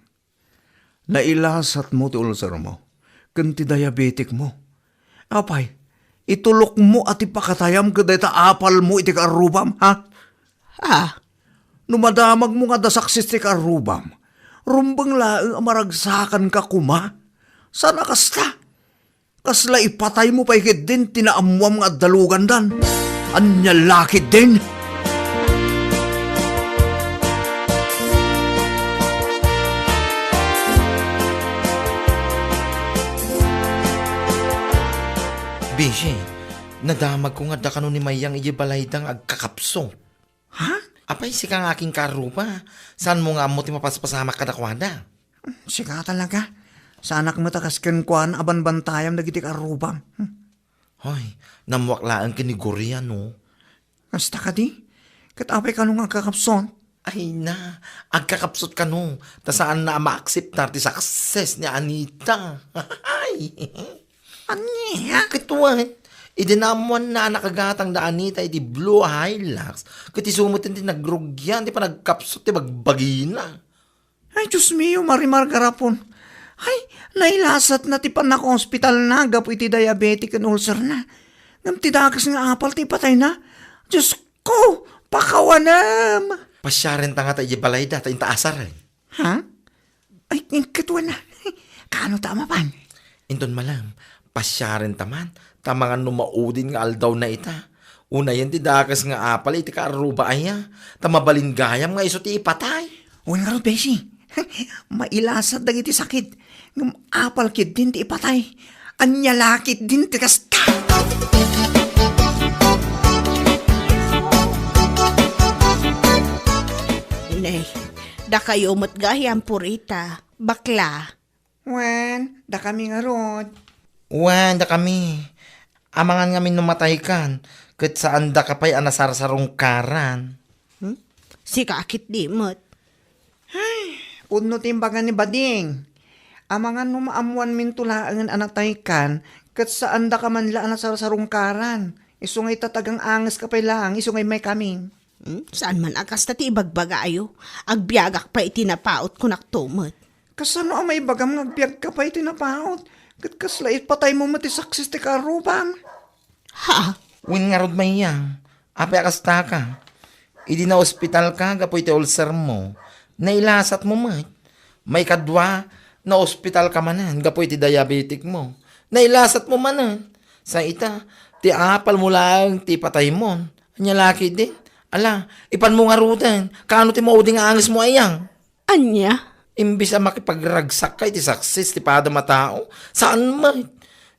Nailasatmo ti ulcermo ken ti diabeticmo. Apay, itulokmo a ti pakatayam ket dayta apalmo iti kaarrubam, ha? Ah. No madamagmo nga adda success ti kaarrubam, rumbeng laeng a maragsakanka koma. Saan a kasta? Kasla ipataymo pay ketdin ti naammuam nga adda lugandan. Ania la ketdin? Besi, nadamagko nga adda kano ni Mayang idiay balayda nga agkakapsot. Ha? Apay, sika nga akin kaarruba, saanmo nga ammo ti mapaspasamak kadakuada? Sika talaga. Saanak met a kas kenkuana a banbantayam dagiti kaarrubam. Hmm. Hoy, nammuak laeng ken ni Gloria, no? Kasta kadi? Ket apay kano nga agkakapsot? Ay na, agkakapsot kano, ta saanna a maakseptar ti success ni Anita. Ay! Ania? Ket wen, idi naammoanna a nakagatang da Anita iti blue Hilux, ket isu met ti nagrugian ti panagkapsot ti bagbagina. Ay, Diyos mio, Marimar Garapon. Ay, nailasatna ti pannakaospitalna gapu iti diabetic ken ulcerna. Ngem ti dakes nga apal ti ipatayna. Diyos ko, pakawanem! Pasiarenta ngata idiay balayda ta inta asaren. Ha? Ay, ket wen a. Kaano ta a mapan? Inton malem, pasiarenta man, ta amangan no maudin nga aldawna ita. Unayen ti dakes nga apal iti kaarruba aya, ta mabalin gayam nga isu ti ipatay. Wen ngarud, Besi. Mailasat dagiti sakit, ngem apal ketdin ti ipatay. Ania la ketdin ti kasta? Nay, dakayo met gayam, Purita. Bakla. Wen, dakami ngarud. Wen, dakami. Amangan ngamin no mataykan, ket saandaka pay a nasarsarungkaran. Hmm? Sika ketdi met. Ay, pudno ti imbaga ni Bading. Amangan no maammoanminto laengen a nataykan, ket saandaka man la a nasarsarungkaran. Isu nga itatagang angeska pay laeng, isu nga immaykami. Hmm? Saan man a kasta ti ibagbagayo? Agbiagak pay iti napaut, kunakto met. Kasano a maibagam nga agbiagka pay iti napaut? Ket kasla ipataymo met ti saksis ti kaarrubam? Ha? Wen ngarud, Mayang, apay a kastaka? Idi naospitalka gapu iti ulcermo, nailasatmo met. Maikadua, naospitalka manen gapu iti diabeticmo. Nailasatmo manen. Sa ita, ti apalmo laeng ti ipataymon. Ania la ketdin? Ala, ipanmo ngaruden. Kaano ti maudi nga angesmo, Ayang? Ania? Imbes a makipagragsakka iti saksis ti padam a tao, saan met.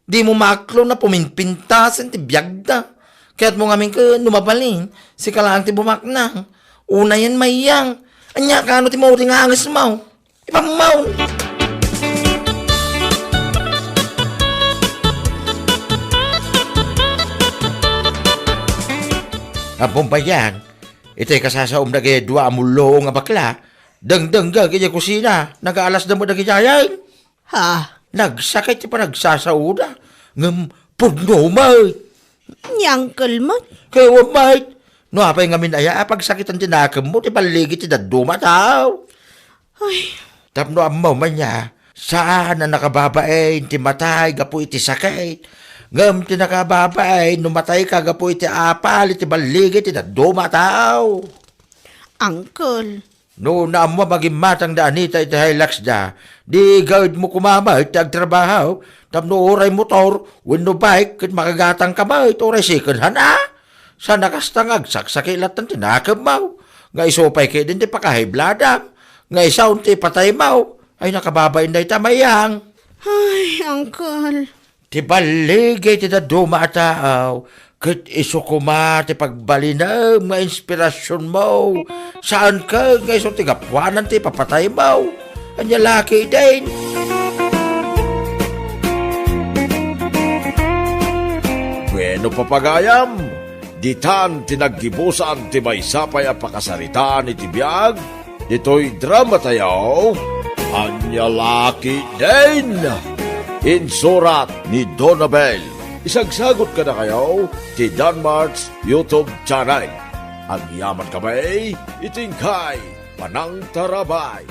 Dimo maklon a puminpintasen ti biagda. Kayatmo ngamin ket no mabalin, sika laeng ti bumaknang. Unayen, Mayang. Ania, kaano ti maudi nga angesmo? Ipammaw! Apo, Mayang, iti kasasaom dagiti dua a mulluong a bakla, dengdengngeg idiay kusina, nagaalasda met dagiti ayan. Ha? Nagsakit ti panagsasaoda, ngem pudno met. Ni Uncle met? Kaywan met. No apay ngamin aya a pagsakitan ti nakemmo ti balligi ti dadduma a tao? Ay. Tapno ammo man ya, saan a nakababain ti matay gapu iti sakit, ngem ti nakababain no matayka gapu iti apal iti balligi ti dadduma a tao. Uncle. No naammo a magimmatang da Anita iti Hiluxda, di gaedmo koma met ti agtrabaho, tapno uray motor wenno bike ket makagatangka met uray second hand a. Saan a kasta nga agsaksakit latta ti nakemmo, nga isu pay ketdin ti pakahiblada, nga isu ti ipataymo. Ay, nakababain dayta, Mayang. Ay, Uncle. Ti balligi ti dadduma a tao, ket isu koma ti pagbalinem nga inspirasionmo. Saan ket nga isu ti gapuanan ti ipapataymo. Ania la ketdin? Bueno, papagayam, ditan ti naggibusan ti maysa pay a pakasaritaan iti biag ditoy dramatayo, Ania la ketdin? Insurat ni Donabel. Isagsagut kadakayo ti Danmart's YouTube channel. Agyaman kami iti inkay panangtarabay.